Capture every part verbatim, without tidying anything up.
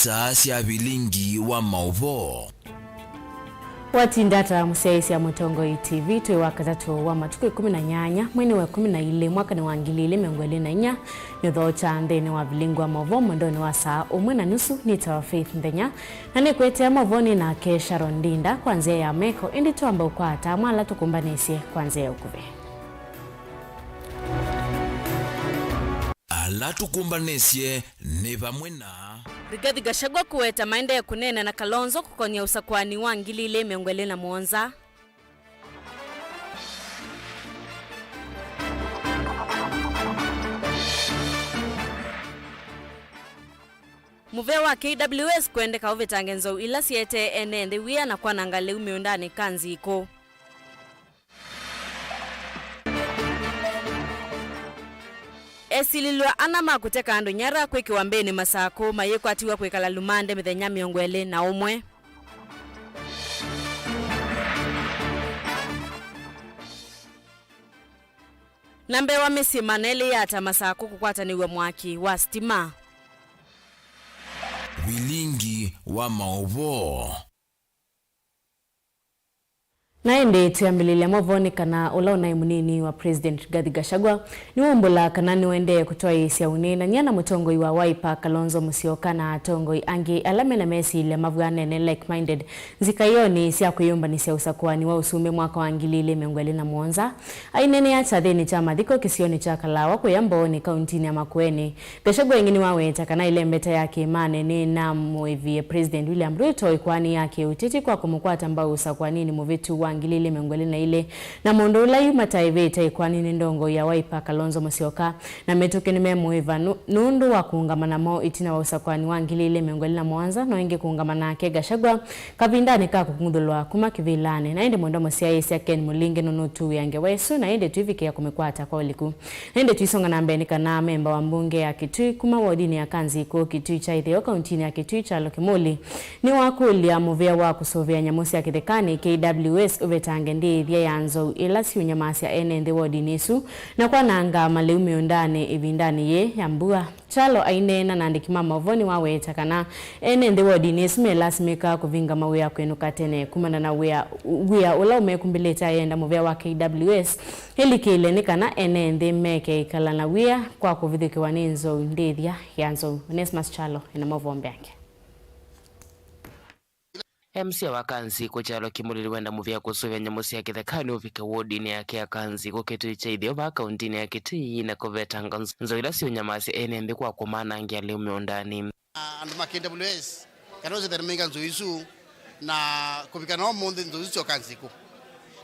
Saa sya vilingi wa maũvoo. Watinda ata mũsyaĩĩsya Mũtongoi T V, twĩ wa katatũ wa matukũ ĩkũmi na nyanya, mweinĩ wa ĩkũmi na ilĩ, mwakanĩ wa ngili ilĩ mĩongo ĩlĩ na inya, nĩũthookya nthĩnĩ wa vilingi wa maũvoo mwendonĩ wa saa ũmwe na nusu. Nĩtawa Faith Nthenya, na nĩkwĩtĩa maũvoonĩ nake Sharon Ndinda kwa nzĩa ya meko, ĩndĩ twamba ũkwata amwe ala tũkũmbanĩsye kwa nzĩa ya ũkuvĩ. Ala tũkũmbanĩsye nĩ vamwe na. Rigathi Gachagua kũweta maendee kũneena na Kalonzo kũkony'a ũsakũani wa ngili ilĩ mĩongo ĩlĩ na mũonza. Mũvĩa wa K W S kwendeka ũvetange nzou ila sietee ene nthĩ wĩa na kwananga lĩu mĩũndanĩ Kanzikũ. Esilĩlw'a ana ma kũteka andũ nyara kwĩkĩwa mbĩnĩ Masakũ mayĩkwatiw'a kwĩkala lumande mĩthenya mĩongo ĩlĩ na ũmwe. Na mbee wa mĩsyĩ maana elĩ ya ata Masakũ kũkwatanĩw'a mwaki wa sitima. Vilingi wa maũvoo. Na ĩndĩ twĩambĩlĩlya maũvoonĩ kana ũla ũnaĩ mũnini wa President Rigathi Gachagua nĩwaumbũla kana nĩũendee kũtwaĩĩsya ũneenany'a na mũtongoi wa Wiper Kalonzo Musyoka na atongoi angĩ ala mena mesilya mavw'anene, like-minded, nzikaĩonĩ sya kwĩyũmbanĩsya ũsakũani wa ũsumbĩ mwaka wa ngili ilĩ mĩongo ĩlĩ na mũonza. Aineenea kyathĩnĩ kya mathiko kĩsionĩ kya Kalawa kũya Mbooni, kauntinĩ ya Makueni, Gachagua ĩngĩ nĩwaweta kana ĩlembeta ya kĩĩmanĩ nĩnamũĩvie President William Ruto ĩkoani ya kĩũteti kwa kũmũkwata mbau ũsakũaninĩ mũvĩtu wa ngili ilĩ mĩongo ĩlĩ na ilĩ, na mũndũ ũla yu mataĩvĩte ĩkoaninĩ ndongoi ya Wiper Kalonzo Musyoka, na mĩtũkĩ nĩmemũĩva nũ-, nũndũ wa kũũngama namo ĩtina wa ũsakũani wa ngili ilĩ mĩongo ĩlĩ na mũonza, no ĩngĩ kũũngama nake Gachagua kavindanĩ ka kũkung'uthũlwa kuma kĩvĩlanĩ. Na ĩndĩ mwendwa mũsyaĩĩsya Ken Mũlinge nũnũtuĩa ngewa ĩsu, na ĩndĩ tũivikĩa kũmĩkwata kwa ũliku. Na ĩndĩ tũisonga na mbee nĩ kana memba wa mbunge ya Kitui kuma wodinĩ ya Kanzikũ, Kitui kya Ĩtheo, kauntinĩ ya Kitui, Kyalo Kĩmũli, nĩwakũlya mũvĩa wa kũsũvĩa nyamũ sya kĩthekanĩ, K W S, ũvetange ndĩĩthya ya nzou ila siũnyamasya ene nthĩ wodinĩ ĩsu na kwananga malĩu mĩũndanĩ ĩvindanĩ yĩĩ ya mbua. Kyalo aineena na andĩki ma maũvoo nĩwaweta kana ene nthĩ wodinĩ ĩsu melasimĩka kũvinga mawĩa kwĩnũka tene kumana na wĩa, wĩa ũla ũmekumbĩlĩte ayenda mũvĩa wa K W S ĩlikĩle nĩ kana ene nthĩ meke ĩkala na wĩa kwa kũvithũkĩwa nĩ nzou ndĩĩthya ya nzou. Onesmus Kyalo ena maũvoo mbeange. M C A wa Kanzikũ Kyalo Kĩmũli nĩwenda mũvĩa kũsũvĩa nyamũ sya kĩthekanĩ ũvike wodinĩ yake ya Kanzikũ, Kitui kya Ĩtheo, vaa kauntinĩ ya Kitui, na kũvetanga nz-, nzou ila siũnyamasya ene nthĩ kwa kũmanangĩa lĩu mĩũndanĩ. Andũ ma K W S kana ũsethani mainga nzou isu, na kũvika na ũmũnthĩ nzou isu syoka Kanzikũ.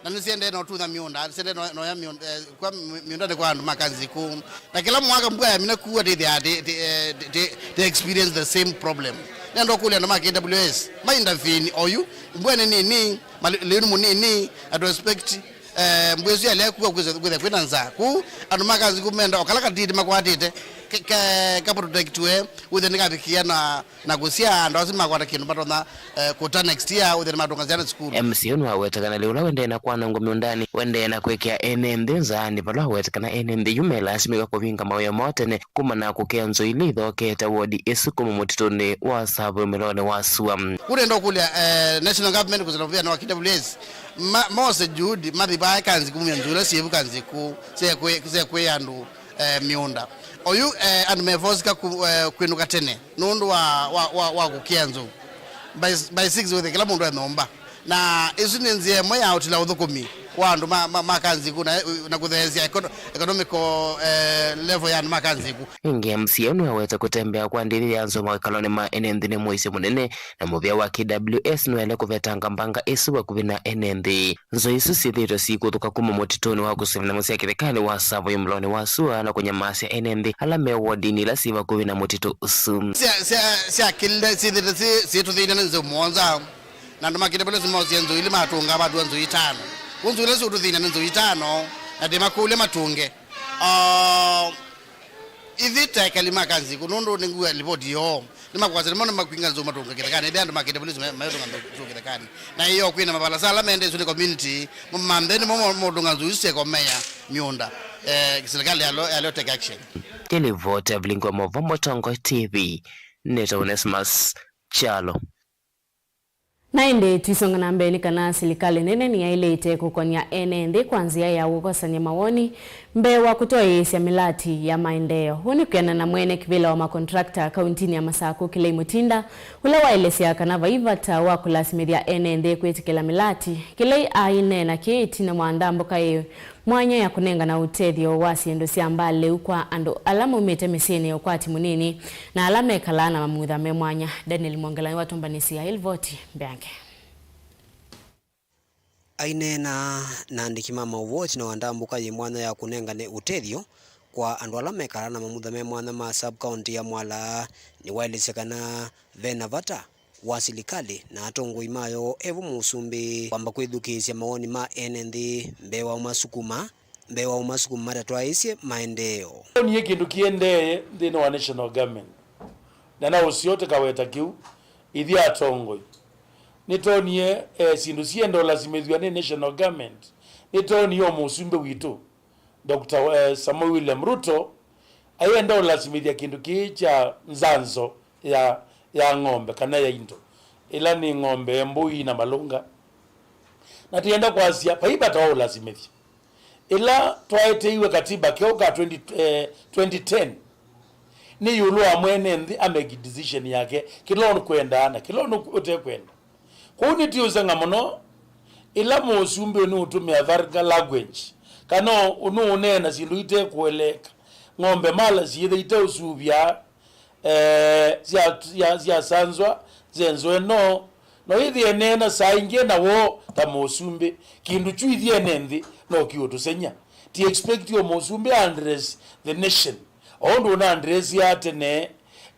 Na nĩsiendee na ũtunya mĩũnda, nĩsiendee na, na ũya mĩũnda, eh, kwa mĩ-, mĩũndanĩ kwa andũ ma Kanzikũ. Na kĩla mwaka mbua yamina kua, ndĩthĩaa ndĩ, ndĩ, eh, ndĩ, ndĩ, ndĩ experience the same problem. Nenda ũkũlya andũ ma K W S, ma intervene oyu, mbua nĩ nini, mali-, lĩu nĩ mũnini, na tũ expect, eh, mbua ĩsu yalea kua kwĩthĩa, kwĩthĩa kwĩna nzaa. Kũu andũ ma Kanzikũ menda o kala katiti makwatĩte, ke, ke, ka protectwe, wĩthĩa nĩkavikĩa na na kũsyaa andũ asu makwata kĩndũ matonya, eh, kũta next year, ũthĩe nĩmatũnga syana sukulu. M C A ũyũ nĩwaweta kana lĩu ũla wendee na kwanangwa mĩũndanĩ, wendee na kwĩkĩa ene nthĩ nzaanĩ, vala waweta kana ene nthĩ yu melasimĩka kũvinga mawĩa moo tene kumana na kũkĩa nzou ila ithokete wodi ĩsu kuma mũtitũnĩ wa Tsavo mwĩloonĩ wa sua. Kũu nenda ũkũlya, eh, national government kũsila mũvĩanĩ wa K W S, ma-, mose juhudi mathi vaa Kanzikũ kumya nzou ila syĩvu Kanzikũ, syekwĩ-, syekwĩa andũ eh, mĩũnda. Oyu, eh, andũ mevosika ku-, eh, kwĩnũka tene nũndũ wa, wa, wa, wa kũkĩa nzou. By, by six wĩthĩe kĩla mũndũ e nyũmba. Na ĩsu nĩ nzĩa ĩmwe ya ũtila ũthũkũmi wa andũ ma, ma, ma Kanzikũ na, na kũtheesya econo-, economical, eh, level ya andũ ma Kanzikũ. Ĩngĩ M C A nĩwaweta kũtembea kwa ndĩĩthya ya nzou mawĩkalonĩ ma ene nthĩ nĩ mũisyo mũnene, na mũvĩa wa K W S nĩwaĩle kũvetanga mbanga ĩsu vakuvĩ na ene nthĩ. Nzou isu syĩthĩĩtwe siikũthũka kuma mũtitũnĩ wa kũsũvĩa nyamũ sya kĩthekanĩ wa Tsavo mwĩloonĩ wa sua na kũnyamasya ene nthĩ ala me wodinĩ ila syĩ vakuvĩ na mũtitũ ũsu. Sya, sya, syakĩlile syĩthĩĩtwe syĩ, syĩtũthĩny'a nĩ nzou mũonza, na andũ ma K W S mosie nzou ilĩ matũnga, matua nzou itano. Kũu nzou ila siũtũthĩny'a nĩ nzou itano, na ndĩmakũlya matũnge. Ah, Ithyĩ ta ekali ma Kanzikũ, nũndũ nĩngw'a livoti yoo, nĩmakwasya nĩmo nĩmakwinga nzou matũnga kĩthekanĩ, ĩthĩa andũ ma K W S me-, mayũtũnga nzou, nzou kĩthekanĩ. Na ĩyoo kwĩna mavalasa ala mende ĩsu nĩ community, mo manthe nĩmo mo-, motũnga nzou isu syekomea mĩũnda. Eh, serikali yalo, yalo take action. Kĩlivoti ya vilingi wa maũvoo Mũtongoi T V, nĩtawa Onesmus kyalo. Na ĩndĩ tũisonga na mbee nĩ kana silikalĩ nene nĩyaĩlĩte kũkony'a ene nthĩ kwa nzĩa ya kũkosany'a mawoni mbee wa kũtwaĩĩsya mĩlati ya maendeeo. Ũu nĩ kwĩanana na mwene kĩvĩla wa makontrakta kauntinĩ ya Masakũ, Kilei Mutinda, ũla waelesya kana vai vata wa kũlasimĩthya ene nthĩ kwĩtĩkĩla mĩlati. Kilei aineena kĩĩ ĩtina wa ndambũka ĩ mwanya ya kũnengana ũtethyo wa syĩndũ sya mbaa lĩu kwa andũ ala maumĩte mĩsyĩnĩ ya ũkwati mũnini na ala mekalaa na mamutha me mwanya. Daniel Mwongela nĩwatũmbanĩsya ĩlivoti mbeange. Aineena na andĩki ma maũvoo ĩtina wa ndambũka yĩ mwanya ya kũnengane ũtethyo kwa andũ ala mekalaa na mamutha me mwanya ma sub-county ya Mwala, nĩwaelesya kana ve na vata wa silikalĩ na atongoi mayo evo mũsumbĩ kwamba kwĩthukĩĩsya mawoni ma ene nthĩ mbee wa ũmasukuma, mbee wa ũmasukuma matatwaĩĩsye maendeeo. Nĩtwonie kĩndũ kĩendee nthĩnĩ wa national government, na na ũseo tũkaweta kĩu ithyĩ atongoi. Nĩtwonie, eh, syĩndũ sienda ũlasimĩthw'a nĩ national government. Nĩtwonie o mũsumbĩ witũ, Doctor, eh, Samoei William Ruto, ayenda ũlasimĩthya kĩndũ kĩĩ kya nzanzo ya, ya ng'ombe kana ya indo, ĩla nĩ ng'ombe, mbũi na malũnga. Na tũyenda kwasya, vai vata wa ũlasimĩthya. Ĩla twaeteiwe katiba keũ ka twenty, eh, twenty ten, nĩ ĩũlũ wa mwene nthĩ a make decision yake, kĩla ũkwendaa na kĩla ũtekwenda. Kwoou nĩtũũseng'a mũno ĩla mũsumbĩ nũũtũmĩa vulgar language, kana nũũneena syĩndũ itekũeleeka. Ng'ombe mala syĩthe iteũsuvya, eh, sya, sya, syasanzwa, nzenzwe no, no ĩthĩe neena saa ingĩ na woo ta mũsumbĩ. Kĩndũ kyu ithyĩ ene nthĩ no kĩũtũseng'ya. Ti expect o mũsumbĩ address the nation o ũndũ ũna address ya tene,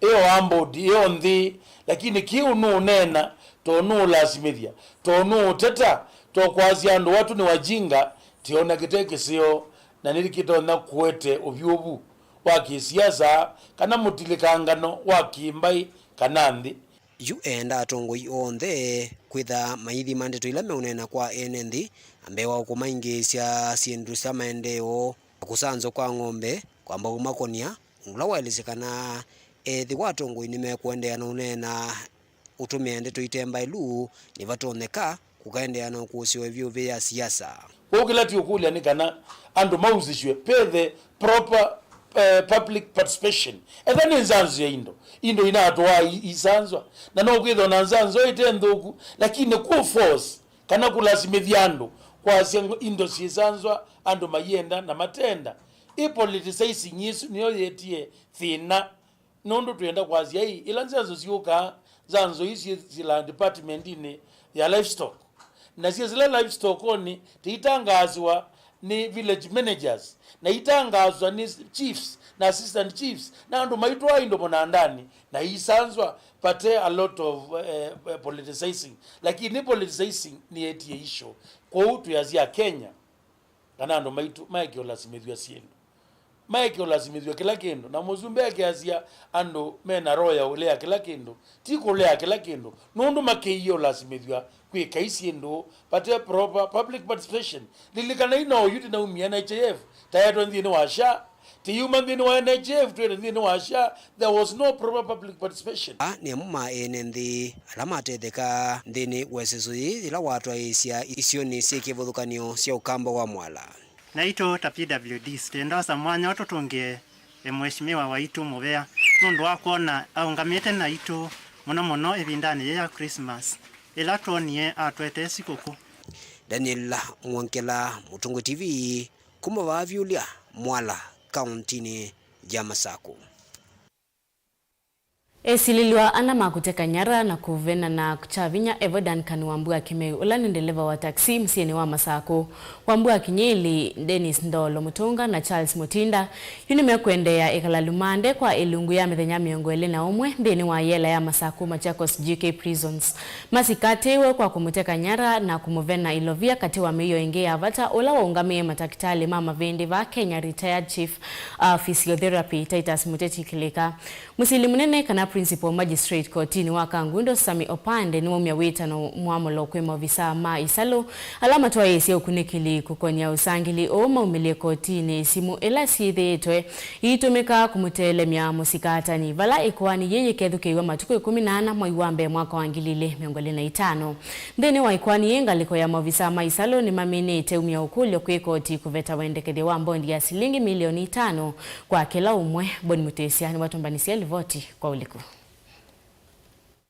ĩyo ambodi, ĩyo nthĩ, lakini kĩu nũũneena, to nũũlasimĩthya, to nũũteta, to kwasya andũ watu nĩ wajinga, tiona kĩte kĩseo, na nĩkĩtonya kũete ũvyũvu wa kĩsiasa kana mũtilĩkangano wa kĩmbaĩ kana nthĩ. Yu eenda atongoi onthe kwĩtha maithima ndeto ila meũneena kwa ene nthĩ, na mbee wa kũmaingĩĩsya syĩndũ sya maendeeo na kũsanzwa kwa ng'ombe, kwamba ũmakonia ũndũ ũla waelesye kana ethĩwa atongoi nĩmekũendeea na ũneena ũtũmĩa ndeto ite mbaĩlu, nĩvatonyeka kũkaendeea na ũkũsĩwa ĩvyũvĩ ya siasa. Kwoou kĩla tũũkũlya nĩ kana andũ mausĩsw'e, pethe proper, eh, public participation. Etha nĩ nzanzo ya indo, indo inatũaa i-, isanzwa, na no kwĩthwa na nzanzo ĩte nthũku, lakini kũ force kana kũlasimĩthya andũ kwasya ngo-, indo syĩsanzwa andũ mayenda na matenda. Ĩ politicizing ĩsu nĩyo yĩetie thĩna. Nũndũ twĩenda kwasya ĩ, ĩla nzanzo syũkaa, nzanzo ii syĩsĩlaa departmentinĩ ya livestock. Na syĩsĩla livestock-onĩ, tĩitangaasĩwa nĩ village managers, na itangaaswa nĩ chiefs na assistant chiefs, na andũ maitwaa indo mũnandanĩ, na iisanzwa, vate a lot of, eh, eh, politicizing. Lakini politicizing nĩyetie issue. Kwoou twĩasya Kenya, kana andũ maitũ maeke ũlasimĩthw'a syĩndũ. Maeke ũlasimĩthw'a kĩla kĩndũ, na mũsumbĩ akeasya andũ me na roho ya ũlea kĩla kĩndũ, ti kũlea kĩla kĩndũ, nũndũ makĩie ũlasimĩthw'a kwĩka ii syĩndũ vate proper public participation. Lilikanai no oyu tĩnaumie N H I F, taetwe nthĩnĩ wa SHA, tĩyuma nthĩnĩ wa N H I F, twĩte nthĩnĩ wa SHA, there was no proper public participation. Aa nĩ amwe ma ene nthĩ ala matetheka nthĩnĩ wa ĩseso yĩĩ yĩla watwaĩĩsya isionĩ syĩ kĩvathũkany'o sya ũkamba wa Mwala. Naitũ ta P W Ds, twendosa mwanya ũũ tũtũngĩe e Mheshimiwa waitũ mũvea nũndũ wa kwona aũngamĩte naitũ mũno mũno ĩvindanĩ yĩĩ ya Christmas, ĩla twonie atwetee sikũkũ. Daniel Mwongela, Mũtũngũ T V, kuma Vavyũlya, Mwala, kauntinĩ ya Masakũ. Esilĩlw'a ana ma kũteka nyara na kũvenana kya vinya evo Duncan Wambua Kĩmeu, ũla nĩ ndeleva wa taxi mũsyĩnĩ wa Masakũ. Wambua Kĩnyĩli, Dennis Ndolo Mũtũnga na Charles Mũtinda yu nĩmekũendeea ĩkala lumande kwa ĩlungu ya mĩthenya mĩongo ĩlĩ na ũmwe nthĩnĩ wa yela ya Masakũ Machakos G K Prisons. Masikatĩĩwe kwa kũmũteka nyara na kũmũvena ilovia katĩ wa mĩio ĩngĩ ya vata, ũla waũngamĩe matakĩtalĩ ma mavĩndĩ vaa Kenya, retired chief, uh, physiotherapy Titus Mũteti Kĩlĩka. Mũsili mũnene kana Principal Magistrate kotinĩ wa Kangundo, Sami Opande, nĩwaumya wĩtano mwamũlo kwĩ maovisaa ma ĩsalũ ala matwaĩĩsye ũkunĩkĩli kũkony'a ũsangĩli ũũ maumĩlye kotinĩ simũ ĩla syĩthĩĩtwe iitũmĩka kũmũtelemya mũsikatani, vala ĩkoani yĩĩ yĩkethukĩĩw'a matukũ ĩkũmi na ana mwai wa mbee mwaka wa ngili ilĩ mĩongo ĩlĩ na itano. Nthĩnĩ wa ĩkoani yĩĩ, ngalĩko ya maovisaa ma ĩsalũ nĩmaminĩte umya ũkũlyo kwĩ koti kũveta wendekethyo wa mbondi ya silingi milioni itano kwa kĩla ũmwe. Bon Mũtĩsya nĩwatũmbanĩsye livoti kwa ũliku.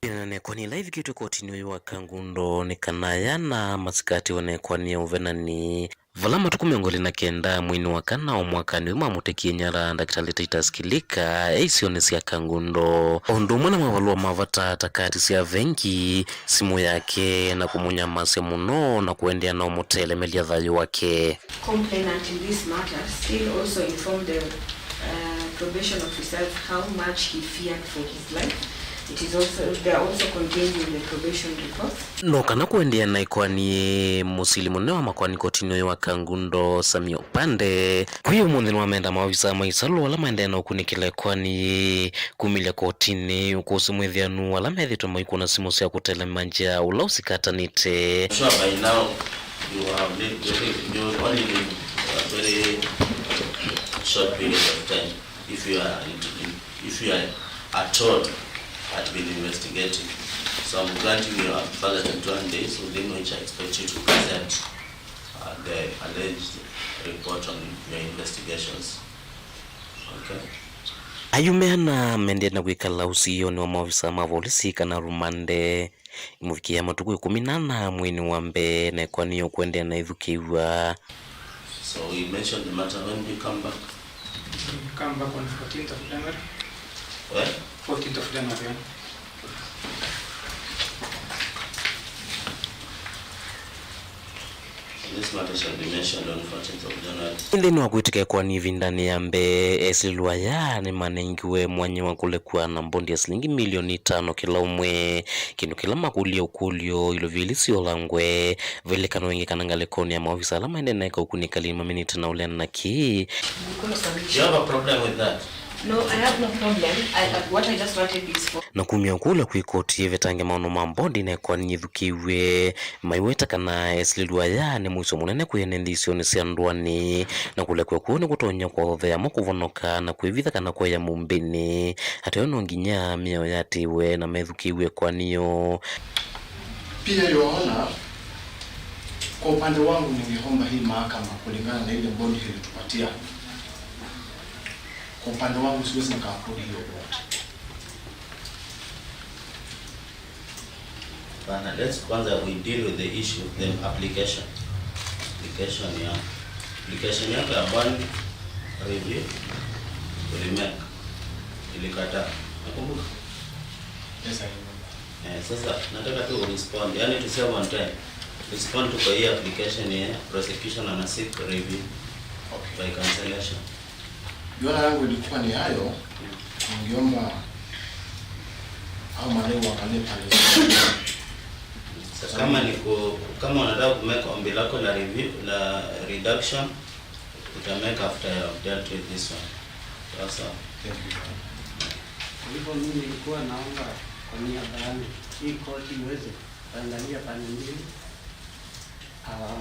Ĩnene na ĩkoani ĩla ĩvikĩtwe kotinĩ ũyũ wa Kangundo nĩ kana aya ana masikatiwe na ĩkoani ya ũvenani, vala matukũ mĩongo ĩlĩ na kenda mweinĩ wa kana o mwakanĩ ũyũ mamũtekie nyara Ndakĩtalĩ Titus Kilika e isionĩ sya Kangundo, o ũndũ ũmwe na mavalũa ma vata ta kati sya vengi, simũ yake, na kũmũnyamasya mũno na kũendeea na ũmũtelemelya thayũ wake. Complainant in this matter still also informed the, uh, probation officers how much he feared for his life. It is also, they are also contained in the probation report. No kana kũendeea na ĩkoani, mũsili mũnene wa makoani kotinĩ ũyũ wa Kangundo, Sami Opande, kwĩ ũmũnthĩ nĩwamenda maovisaa ma ĩsalũ ala maendeea na ũkunĩkĩla ĩkoani kumĩlya kotinĩ ũkũsĩ mwĩthĩanu ala methĩĩtwe maikũna simũ sya kũtelemangya ũla ũsikatanĩte. Sure, by now you have lived, you live, you only live a very short period of time if you are, if you are at all had been investigating. So I'm granting you a further twenty-one days, within which I expect you to present, uh, the alleged report on your investigations. Okay. Ayume ana mendee na kwĩkala ũsiĩonĩ wa maovisaa ma volisi kana rumande ĩmũvikĩĩa matukũ ĩkũmi na ana mweinĩ wa mbee, na ĩkoani yĩĩ kũendeea na ĩthukĩĩw'a. So we mentioned the matter when we come back. Come back on fourteenth of January. Where? Fourteenth of January. This matter shall be mentioned on fourteenth of January. Nthĩnĩ wa kwĩtĩka ĩkoani ĩvindanĩ ya mbee, esilĩlwa aya nĩmanengiwe mwanya wa kũlekw'a na mbondi ya silingi milioni itano kĩla ũmwe, kĩndũ kĩla makũlya ũkũlyo ilovia ili syolangwe. Vailekano ĩngĩ kana ngalĩkonĩ ya maovisa ala maendee na eka ũkunĩkĩli maminĩte na ũleana na kĩĩ. Do you have a problem with that? No, I have no problem. I, I, what I just wanted is for Na kumya ũkũlyo kwĩ koti ĩvetange maũndũ ma mbondi na ĩkoani yĩthukĩĩw'e, maiweta kana esilĩlwa aya nĩ mũisyo mũnene kwĩ ene nthĩ isionĩ sya ndũanĩ, na kũlekw'a kũu nĩkũtonya kũothea amwe kũvonoka na kwĩvitha kana kũea mũmbĩnĩ. Ateo no nginya mĩao yatĩĩwe na methukĩĩw'e ĩkoani yoo. Pia Your Honor, kwa upande wangu ningeomba hii mahakama kulingana na ile bond ilitupatia. Kwa upande wangu siwezi nikaafford hiyo bond. Bana, let's kwanza we deal with the issue, the application. Application ya, application yako ya bond review ulimake. Ilikataa. Nakumbuka? Yes, I remember. Eh, sasa nataka tu respond. Yaani to save on time. Respond tu kwa hii application ya prosecution ana seek review. Okay. By cancellation. Jona yangu ilikuwa ni hayo, ningeomba au mali uangalie pale. Sasa kama ni ku-, kama unataka kumeka ombi lako la review, la reduction, utameka after you have dealt with this one. Sasa. Thank you. Kwa hivyo mimi nilikuwa naomba kwa niaba yangu, hii koti iweze kuangalia pande mbili. Ah,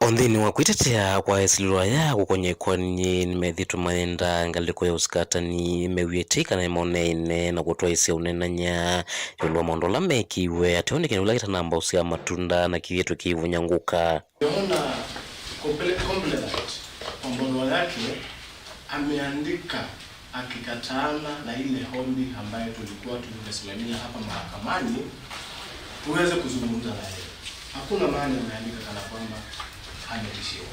O nthĩnĩ wa kwĩtetea kwa esilĩlwa aya kũkony'a ĩkoani, nĩmethĩĩtwe mayenda ngalĩko ya ũsikatani, mewie tei kana nĩmoneene na kũtwaĩsya ũneenany'a ĩũlũ wa maũndũ ala meekĩiwe, ateo nĩ kĩndũ kĩla kĩtanamba ũsyaa matunda na kĩthĩĩtwe kĩivũnyangũka. Naona comple-, complainant kwa barua yake ameandika akikataana na ile ombi ambayo tulikuwa tumesimamia hapa mahakamani tuweze kuzungumza na yeye. Hakuna mahali ameandika kana kwamba ametishiwa.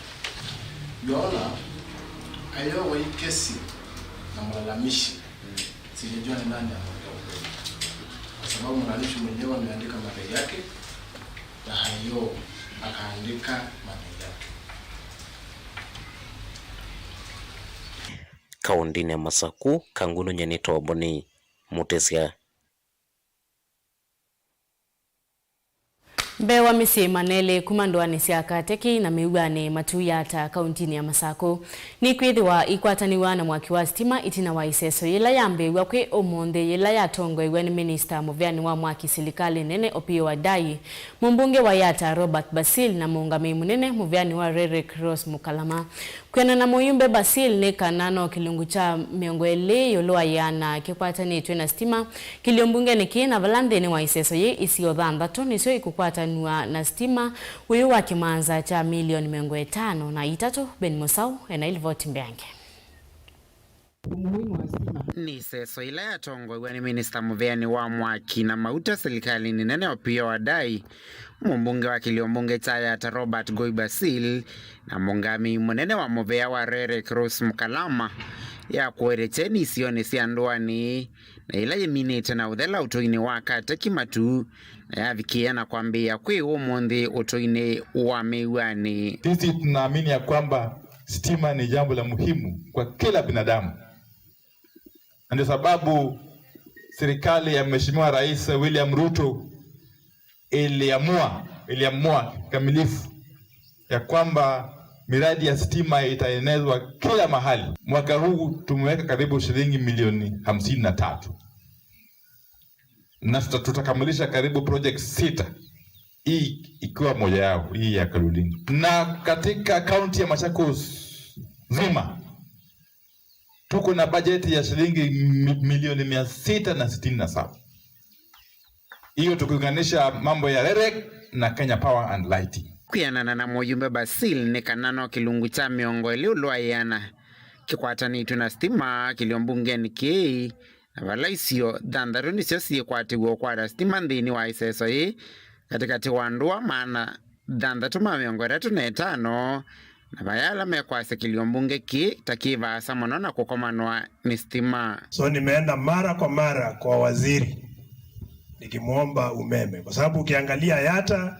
Naona ayo wa hii kesi na mlalamishi, sijajua ni nani ameongea ukweli. Kwa sababu mlalamishi mwenyewe ameandika madai yake, na hayo akaandika madai yake. Kaũntĩnĩ ya Masakũ, Kangundo, nyie nĩtawa Boni Mũtĩsya. Mbee wa mĩsyĩ manelĩ kuma ndũanĩ sya Kateki na Mĩuanĩ, Matu, Yatta, kauntinĩ ya Masakũ, nĩkwĩthĩwa ikwatanĩw'a na mwaki wa sitima itina wa ĩseso yĩla yambĩĩw'a kwĩ ũmũnthĩ, yĩla yatongoew'e nĩ minista mũveanĩ wa mwaki silikalĩ nene Opiyo Wandayi, mũmbunge wa Yatta Robert Basil na mũũngamĩi mũnene mũveanĩ wa REREC Rose Mukalama. Kwĩanana na mũyumbe Basil, nĩ kana no kĩlungu kya mĩongo ĩlĩ ĩũlũ wa ĩana kĩkwatanĩtw'e na sitima kĩlio mbungenĩ kĩĩ, na vala nthĩnĩ wa ĩseso yĩĩ, isio thanthatũ nĩsyo ikũkwatanw'a na sitima wĩũ wa kĩmanza kya milioni mĩongo ĩtano na itatũ. Ben Mũsaũ ena ilivoti mbeange. Nĩ ĩseso ĩla yatongoew'a nĩ minista mũveanĩ wa mwaki na mauta silikalĩnĩ nene Opiyo Wandayi, mũmbunge wa kĩlio mbunge kya Yatta Robert Goi Basil, na mũũngamĩi mũnene wa mũvea wa REREC Rose Mukalama, ya kũete kyeni isionĩ sya ndũanĩ, na ĩla yĩminĩte na ũthela ũtũinĩ wa Kateki Matu, na yavikĩĩa na kwambĩĩa kwĩ ũmũnthĩ ũtũinĩ wa Mĩuanĩ. Sisi tunaamini ya kwamba stima ni jambo la muhimu kwa kila binadamu. Na ndio sababu serikali ya Mheshimiwa Rais William Ruto iliamua, iliamua kikamilifu ya kwamba miradi ya stima itaenezwa kila mahali. Mwaka huu tumeweka karibu shilingi milioni hamsini na tatu. Na tuta-, tutakamilisha karibu project sita, hii ikiwa moja yao, hii ya Kaloleni. Na katika kaunti ya Machakos nzima, tuko na bajeti ya shilingi mi-, milioni mia sita na sitini na saba. Hiyo tukiunganisha mambo ya REREC na Kenya Power and Lighting. Kwĩanana na mũyumbe Basil, nĩ kana no kĩlungu kya mĩongo ĩlĩ ĩũlũ wa ĩana kĩkwatanĩtw'e na sitima kĩlio mbungenĩ kĩĩ, na vala isio thanthatũ nĩsyo syĩkwatĩw'a ũkwata sitima nthĩnĩ wa ĩseso yĩĩ, katĩkatĩ wa ndũa maana thanthatũ ma mĩongo ĩtatũ na ĩtano, na vaya ala mekwasya kĩlio mbunge kĩĩ ta kĩ vaasa mũno na kũkomanwa nĩ sitima. So nimeenda mara kwa mara kwa waziri nikimwomba umeme, kwa sababu ukiangalia Yatta,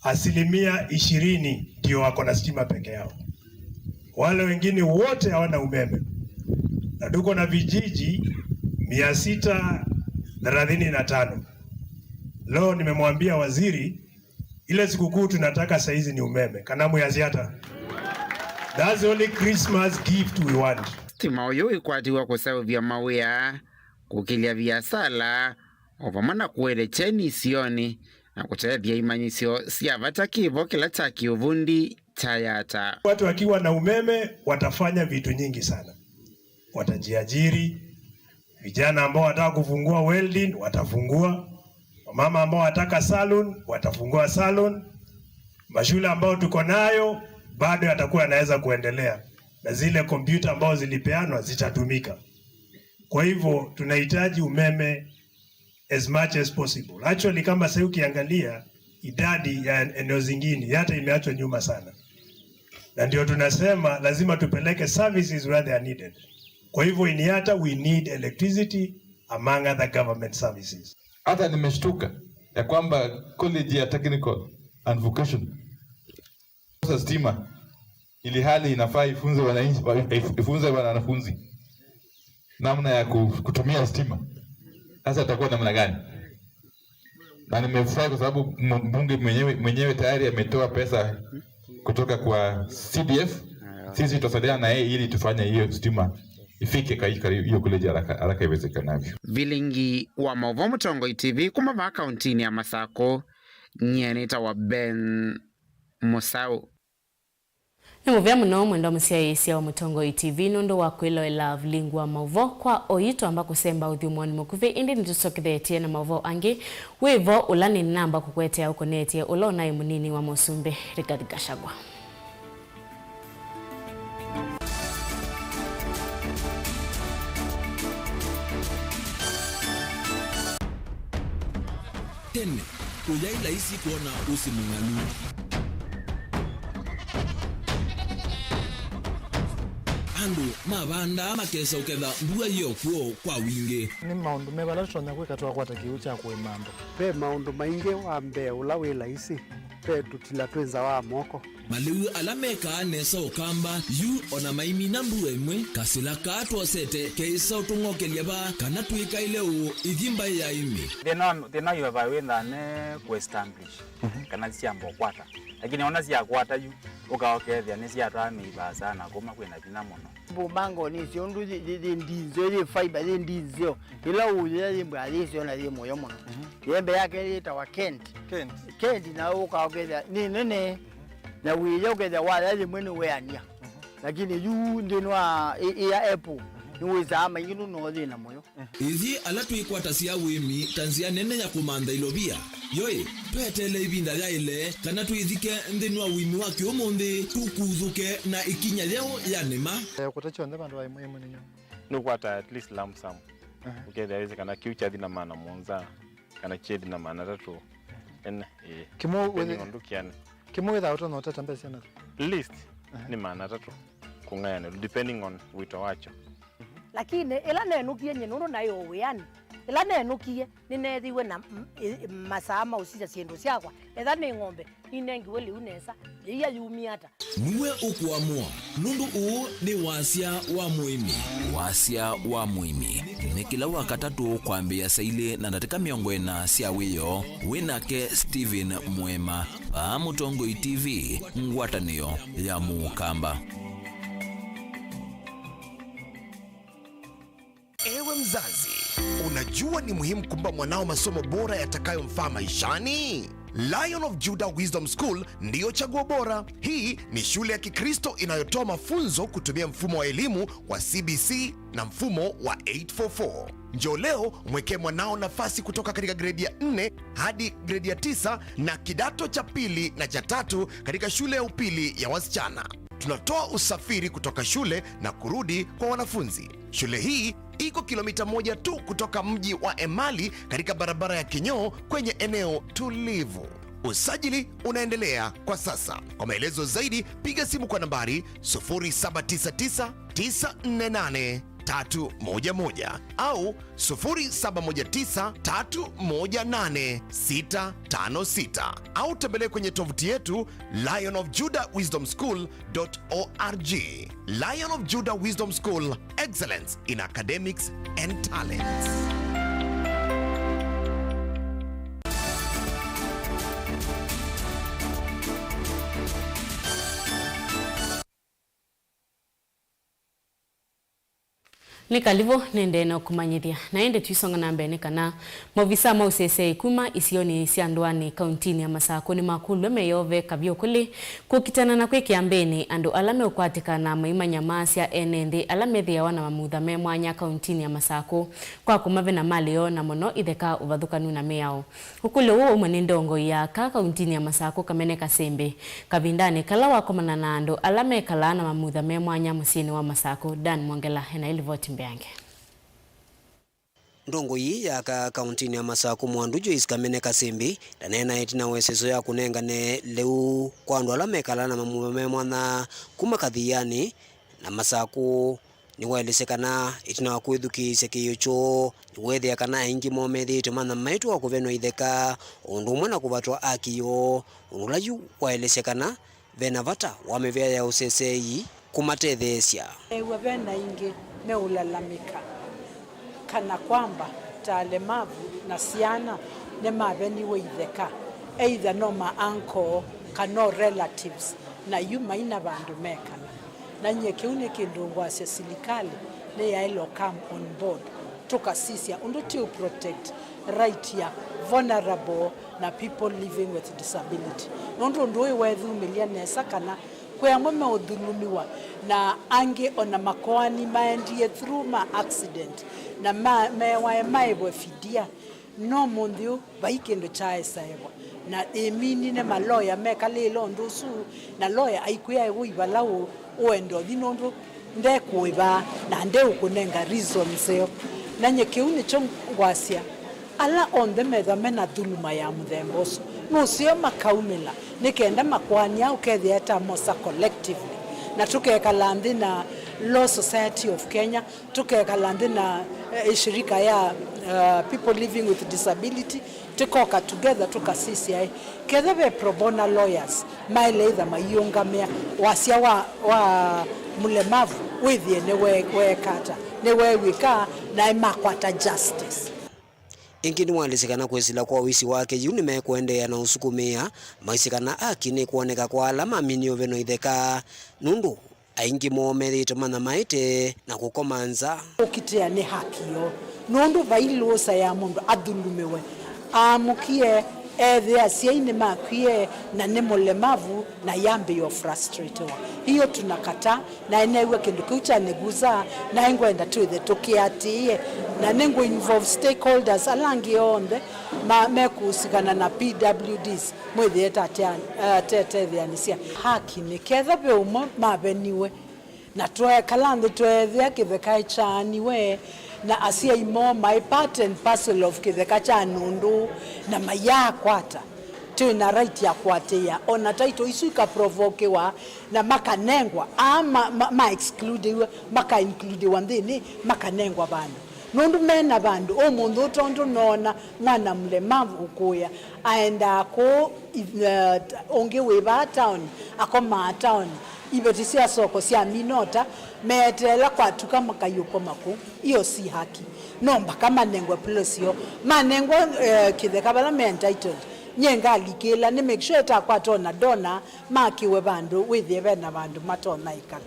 asilimia ishirini ndio wako na stima peke yao, wale wengine wote hawana umeme, na tuko na vijiji mia sita thelathini na tano. Leo nimemwambia waziri, ile sikukuu tunataka saizi ni umeme. Kana mwĩasya ata? That's the only Christmas gift we want. Sitima ũyũ wĩkwatiw'a kũseũvya mawĩa, kũkĩlya viasala, o vamwe na kũete kyeni isionĩ, na kũtethya imanyĩsyo sya vata kĩvo kĩla kya kĩũvundi kya Yatta. Watu wakiwa na umeme watafanya vitu nyingi sana. Watajiajiri, vijana ambao wataka kufungua welding watafungua, wamama ambao wataka salon watafungua salon, mashule ambao tuko nayo bado yatakuwa yanaweza kuendelea, na zile kompyuta ambao zilipeanwa zitatumika. Kwa hivyo tunahitaji umeme as much as possible. Actually, kama sasa ukiangalia idadi ya eneo zingine, Yatta imeachwa nyuma sana, na ndio tunasema lazima tupeleke services where they are needed. Kwa hivyo in Yatta we need electricity among other government services. Hata nimeshtuka ya kwamba college ya technical and vocation sasa stima, ili hali inafaa ifunze wananchi, ifunze wanafunzi namna ya ku-, kutumia stima. Sasa itakuwa namna gani? Na nimefurahi kwa sababu m-, mbunge mwenyewe, mwenyewe tayari ametoa pesa kutoka kwa C D F. Sisi tutasaidiana na yeye ili tufanye hiyo stima ifike kwa hiyo, hiyo college haraka, haraka iwezekanavyo. Vilingi wa maũvoo Mũtongoi T V kuma vaa kauntinĩ ya Masakũ, nyie nĩtawa Ben Mũsaũ. Nĩ mũvea mũno mwendwa mũsyaĩĩsya wa Mũtongoi T V nũndũ wa kwĩloela vilingi wa maũvoo. Kwa oyu twamba kũsemba ũthyũmũonĩ mũkuvĩ, ĩndĩ nĩtũsokethetye na maũvoo angĩ. Wĩvo ũla nĩnamba kũkũetea ũkonetye ũla ũnaĩ mũnini wa mũsumbĩ Rigathi Gachagua. Tene, kũyaĩ laisi kwona ũsĩ mũng'alu. Andũ mavandaa makesa ũketha mbua yĩ o kw'o kwa wingĩ. Nĩ maũndũ meva ala tũtonya kwĩka twakwata kĩw'ũ kya kũĩma andũ? Ve maũndũ maingĩ. Wa mbee, ũla wĩ laisi, Ve tũtila twĩ nza wa moko. Malĩu ala mekaa nesa Ũkamba yu o na maimina mbua ĩmwe, kasĩla kaa twosete keĩsa ũtũng'okelya vaa kana twĩkaĩle ũũ ithi mbaĩ ya ĩmĩ. Thĩna, thĩna yu ava wĩthaa ne kũ establish kana syamba ũkwata. Lakini ona syakwata yu, ũka ũkethĩa nĩsyatwaa mĩivaa sana kuma kwĩna vinya mũno. Mbumangoni icio ũndũ yĩ, yĩ, yĩ ndinzeo, yĩ fiber, yĩ ndinzeo. Ĩla ũyĩa yĩ mbwa yĩ syo na yĩ mũyo mũno. Yembe yake yĩtawa Kent. Kent. Kent na ũka ũkethĩa nĩ nene. Na wĩya ũkethĩa waya yĩmwe nĩ weania. Lakini yu nthĩnĩ wa ĩ, ĩ ya apple, nĩ wĩsaa maingĩ nũno thĩna mũyo. Ithyĩ ala twĩkwatasya ũĩmi ta nzĩa nene ya kũmantha ilovia, yoĩ, tweteele ĩvinda yaĩle kana twĩthike nthĩnĩ wa ũĩmi wa kĩũmũnthĩ, tũkuthũke na ĩkinya yeũ ya nĩma. Eh, kũta kyonthe vandũ va ĩmwe ĩmwe nĩ nyũmba. Nũkwata at least lump sum. Aha. Ũkethĩa wĩsĩ kana kĩu kyathi na maana mũonza, kana kyethi na maana atatũ. Ene, ĩĩ. Kĩmwe depending wĩthĩ-, on ndũkĩanĩ. Kĩmwe wĩthaa ũtonya ũtata mbesa syana? Least, aha, nĩ maana atatũ kũng'ayanĩlwa, depending on wĩto wakyo. Lakini ĩla nenũkie nyie nũndũ naĩ o wĩanĩ, ĩla nenũkie nĩneethiwe na m-, ĩ-, masaa ma ũsisya syĩndũ syakwa, etha nĩ ng'ombe, ninengiwe lĩu nesa, yĩia yumie ata? Nĩwe ũkũamũa, nũndũ ũũ nĩ wasya wa mũĩmi. Wasya wa mũĩmi nĩ kĩla Wakatatũ kwambĩĩa saa ilĩ na ndatĩka mĩongo ĩna sya wĩoo, wĩ nake Stephen Mũema, vaa Mũtongoi T V, ngwatanĩo ya Mũkamba. Ewe mzazi, unajua ni muhimu kumpa mwanao masomo bora yatakayomfaa maishani? Lion of Judah Wisdom School ndiyo chaguo bora. Hii ni shule ya Kikristo inayotoa mafunzo kutumia mfumo wa elimu wa C B C na mfumo wa eight four four. Njoo leo umwekee mwanao nafasi kutoka katika gredi ya nne hadi gredi ya tisa na kidato cha pili na cha tatu katika shule ya upili ya wasichana. Tunatoa usafiri kutoka shule na kurudi kwa wanafunzi. Shule hii iko kilomita moja tu kutoka mji wa Emali katika barabara ya Kinyoo kwenye eneo tulivu. Usajili unaendelea kwa sasa. Kwa maelezo zaidi, piga simu kwa nambari sufuri saba tisa tisa, tisa nne nane, tatu moja moja au sufuri saba moja tisa, tatu moja nane, sita tano sita au tembelea kwenye tovuti yetu lion of judah wisdom school dot org. Lion of Judah Wisdom School, excellence in academics and talents. Nĩ kalivũ, nĩendee na ũkũmanyĩthya. Na ĩndĩ tũisonga na mbee nĩ kana maovisaa ma ũseseei kuma isionĩ sya ndũanĩ kauntinĩ ya Masakũ nĩmakũlw'e meyove kavyũ kũlĩ kũkitana na kwĩkĩa mbĩnĩ andũ ala meũkwatĩka na maimanya maasya ene nthĩ ala methĩawa na mamutha me mwanya kauntinĩ ya Masakũ kwa kũmavena malĩ yoo na mũno itheka ũvathũkanu na mĩao. Ũkũlyo ũũ waumw'a nĩ ndongoi ya aka kauntinĩ ya Masakũ Kamene Kasĩmbĩ kavindanĩ kala wakomana na andũ ala mekalaa na mamutha me mwanya mũsyĩnĩ wa Masakũ. Dan Mwongela ena ĩlivoti mbeange. Ndongoi ya aka kauntinĩ ya Masakũ Mwandu Joyce Kamene Kasĩmbĩ ndaneena ĩtina wa ĩseso ya kũnengane lĩu kwa andũ ala mekalaa na mamutha me mwanya kuma Kathianĩ na Masakũ. Nĩwaelesya kana ĩtina wa kwĩthukĩĩsya kĩĩo kyoo, nĩweethĩa kana aingĩ moo methĩĩtwe manyamaĩtwe wa kũvenwa itheka, o ũndũ ũmwe na kũvatwa aki yoo, ũndũ ũla yu waelesya kana ve na vata wa mĩvĩa ya ũseseei kũmatetheesya. Neew'a ve na aingĩ meũlalamĩka kana kwamba ta alemavu na syana nĩmaveniwe itheka, either no ma uncle kana no relatives, na yu maina vandũ mekala. Na nyie kĩu nĩ kĩndũ ngwasya silikalĩ nĩyaĩle come on board, tũkasisya ũndũ tũũ protect right ya vulnerable na people living with disability. Nũndũ ũndũ ũyũ weethumĩlya nesa kana kwĩ amwe meũthulumiwa, na angĩ ona makoani maendie through ma accident, na ma-, mewae maĩvwe fidia. No mũnthĩ ũũ, vai kĩndũ kyaaĩsa ĩvwa. Na ĩminine maloya mekalĩĩle ũndũ ũsu, na loya aikwĩa ĩw'o ivala ũ-, ũenda ũthi nũndũ ndekũĩva na ndeũkũnenga reasons ĩyo. Na nyie kĩu nĩkyo ngwasya, ala onthe methwa mena thuluma ya mũthemba ũsu, nũseo makaumĩla, nĩ kenda makoani aa ũkethĩa etamosa collectively, na tũkekala nthĩ na Law Society of Kenya, tũkekala nthĩ na, eh, shirika ya, eh, people living with disability, tũkoka together tũkasisya, eh, ketha ve pro bono lawyers maĩle ĩtha maiũngamĩa wasya wa, wa mũlemavu wĩthĩe nĩwe-, weekata, nĩweew'ĩka, naĩ makwata justice. Ĩngĩ nĩwaelesye kana kwĩsĩla kwa ũisi wake yu nĩmekũendeea na ũsukumĩa maisye kana haki nĩkwoneka kwa ala maminie ũveno itheka, nũndũ aingĩ moo methĩĩtwe manyamaĩte na kũkoma nza. Ũkitĩa nĩ haki yoo, nũndũ vai lũsa ya mũndũ athulumiwe, aamũkie, ethĩa asyai nĩmakwie, na nĩ mũlemavu, na yambĩĩo frustratewa. Hiyo tunakataa, na eneew'a kĩndũ kĩu kyanĩgusa, na ngwenda twĩthe tũkĩatĩĩe, na nĩngũ involve stakeholders ala angĩ onthe ma-, mekũsikana na P W Ds, mwĩthĩe tatea-, eh, tetetheanĩsya. Haki nĩ ketha ve ũmwe maveniwe, na twekala nthĩ tweethĩa kĩtheka kyaaniwe, na asyai moo maĩ part and parcel of kĩtheka kya nũndũ, na mayaakwata, twĩ na right ya kũatĩĩa, o na title isu ikaprovokiwa, na makanengwa, aa ma, ma, ma excludiwe, makaincludiwa nthĩnĩ, makanengwa vandũ. Nũndũ me na vandũ, ũmũnthĩ ũũ tondũ noona mwana mũlemavu ũkũĩa, aendaa kũũ, i-, eh, ũngĩ wĩ vaa town, akomaa town, iveti sya soko sya minota, meeteela kwatuka makaiũkoma kũu. Iyo si haki. No mpaka manengwe plots syoo. Manengwa, eh, kĩtheka vala me entitled. Nyie ngalikĩla, nĩ make sure ĩtakwata ona donor, makĩwe vandũ, wĩthĩe ve na vandũ matonya ĩkala.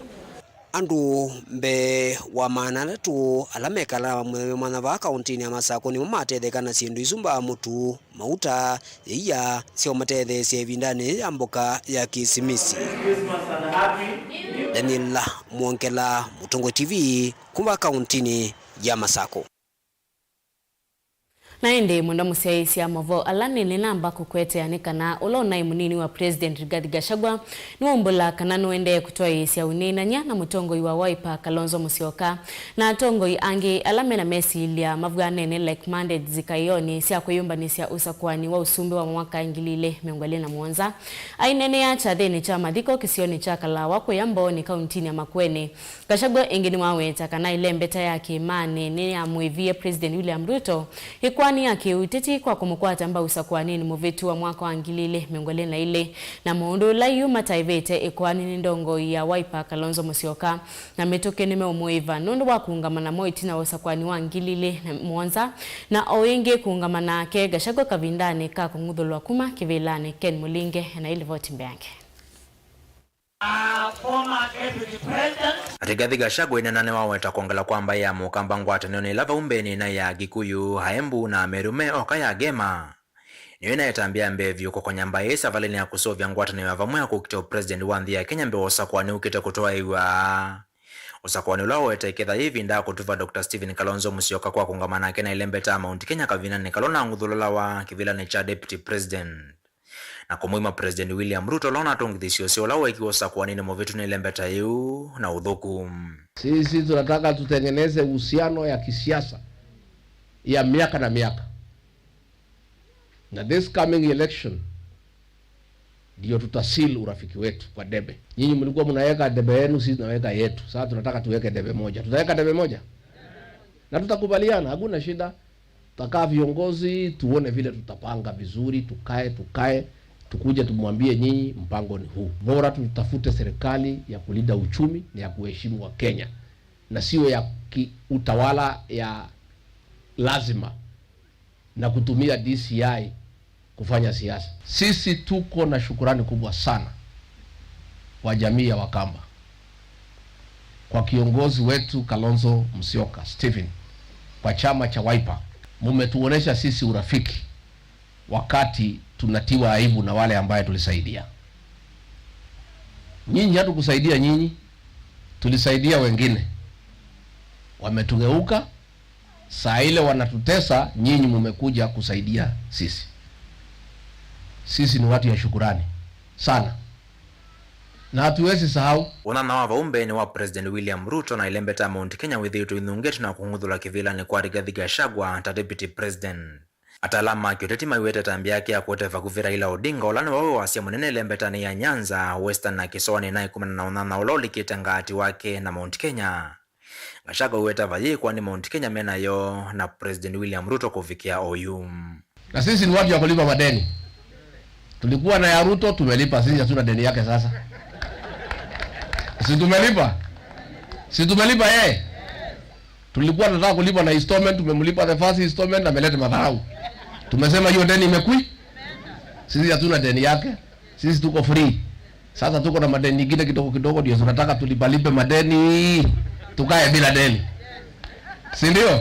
Andũ mbee wa maana atatũ ala mekalaa mwanya mwanya vaa kaũntĩnĩ ya Masakũ nĩmo matetheka na syĩndũ isu mbaa mũtu, mauta, ĩia sya ũmatetheesya ĩvindanĩ yĩĩ ya mboka ya Kĩsimisi. Daniel Mwongela, Mũtongoi T V, kuma kaũntĩnĩ ya Masakũ. Na ĩndĩ, mwendwa mũsyaĩĩsya, maũvoo ala nĩnĩnamba kũkwetea nĩ kana ũla ũnaĩ mũnini wa President Rigathi Gachagua nĩwaumbũla kana nũendee kũtwaĩĩsya ũneenany'a na mũtongoi wa Wiper Kalonzo Musyoka na atongoi angĩ ala mena mesilya mavw'anene, like-minded, nzikaĩonĩ sya kwĩyũmbanĩsya ũsakũani wa ũsumbĩ wa mwaka ngili ilĩ mĩongo ĩlĩ na mũonza. Aineenea kyathĩnĩ kya mathiko kĩsionĩ kya Kalawa kũya Mbooni, kauntinĩ ya Makueni, Gachagua ĩngĩ nĩwaweta kana ĩlembeta ya kĩĩmanĩ nĩyamũĩvie President William Ruto ĩkoani ya kĩũteti kwa kũmũkwata mbau ũsakũaninĩ mũvĩtu wa mwaka wa ngili ilĩ mĩongo ĩlĩ na ilĩ, na mũndũ ũla yu mataĩvĩte ĩkoani nĩ ndongoi ya Wiper Kalonzo Musyoka, na mĩtũkĩ nĩmeũmũĩva nũndũ wa kũũngama namo ĩtina wa ũsakũani wa ngili ilĩ na mũonza, na o ĩngĩ kũũngama nake Gachagua kavindanĩ ka kũng'uthũlwa kuma kĩvĩlanĩ. Ken Mũlinge ena ĩ livoti mbeange. Rigathi Gachagua ĩnena nĩwaweta kwongela kwa mbaĩ ya Mũkamba ngwatanĩonĩ ĩla vau mbeenĩ ĩnaĩ ya Kikuyu, Aembu na Ameru me oka ya Gema. Nĩyo ĩnaĩ ĩtambya ya mbee vyũ kũkonya mbaĩ ĩĩ savalĩnĩ ya kũseũvya ngwatanĩo ya vamwe ya kũkita ũpresident wa nthĩ ya Kenya mbee wa ũsakũani ũkĩte kũtwaĩw'a. Ũsakũani ũla waweta ĩketha yĩ ĩvinda ya kũtuva Doctor Stephen Kalonzo Musyoka kwa kũũngama nake na ĩlembeta ya Mount Kenya kavindanĩ kala ũnang'uthũlũlawa kĩvĩlanĩ kya deputy president. Na kũmũima President William Ruto ũla ũnatũngĩthisye ũseo ũla weekiwe ũsakũaninĩ mũvĩtu nĩ ĩlembeta yĩu na ũthũku. Sisi tunataka tutengeneze uhusiano ya kisiasa ya miaka na miaka. Na this coming election ndio tutaseal urafiki wetu kwa debe. Nyinyi mlikuwa mnaweka debe yenu, sisi tunaweka yetu. Sasa tunataka tuweke debe moja. Tutaweka debe moja? Na tutakubaliana, hakuna shida. Tutakaa viongozi, tuone vile tutapanga vizuri, tukae, tukae, tukuje tumwambie nyinyi, mpango ni huu. Bora tutafute serikali ya kulinda uchumi na ya kuheshimu wa Kenya, na sio ya ki-, utawala ya lazima na kutumia D C I kufanya siasa. Sisi tuko na shukurani kubwa sana kwa jamii ya Wakamba, kwa kiongozi wetu Kalonzo Musyoka Stephen, kwa chama cha Wiper. Mumetuonesha sisi urafiki wakati tunatiwa aibu na wale ambaye tulisaidia. Nyinyi hatukusaidia nyinyi, tulisaidia wengine. Wametugeuka, saa ile wanatutesa, nyinyi mumekuja kusaidia sisi. Sisi ni watu ya shukurani sana. Na hatuwezi sahau. Ũnana wa vau mbeenĩ wa President William Ruto na ĩlembeta ya Mount Kenya wĩthĩĩtwe ĩnungĩtwe na kũng'uthũlwa kĩvĩlanĩ kwa Rigathi Gachagua ta Deputy President. Ataalamu ma kĩũteti maiweta ĩtambya yake ya kũete vakuvĩ Raila Odinga, ũla nĩwe wĩ wasya mũnene ĩlembetanĩ ya Nyanza, Western na Kĩsoanĩ na ĩkũmi na ũnana ũla ũlikĩte ngaati wake na Mount Kenya. Gachagua aiweta vayĩkwa nĩ Mount Kenya menayo na President William Ruto kũvikĩa oyu. Na sisi ni watu ya kulipa madeni. Tulikuwa na ya Ruto, tumelipa, sisi hatuna deni yake sasa. Si tumelipa? Si tumelipa yeye? Tulikuwa tunataka kulipa na installment, tumemlipa the first installment, ameleta madharau. Tumesema hiyo deni imekwi. Sisi hatuna deni yake. Sisi tuko free. Sasa tuko na madeni ingine kidogo kidogo, ndio tunataka tulipalipe madeni. Tukae bila deni. Si ndio?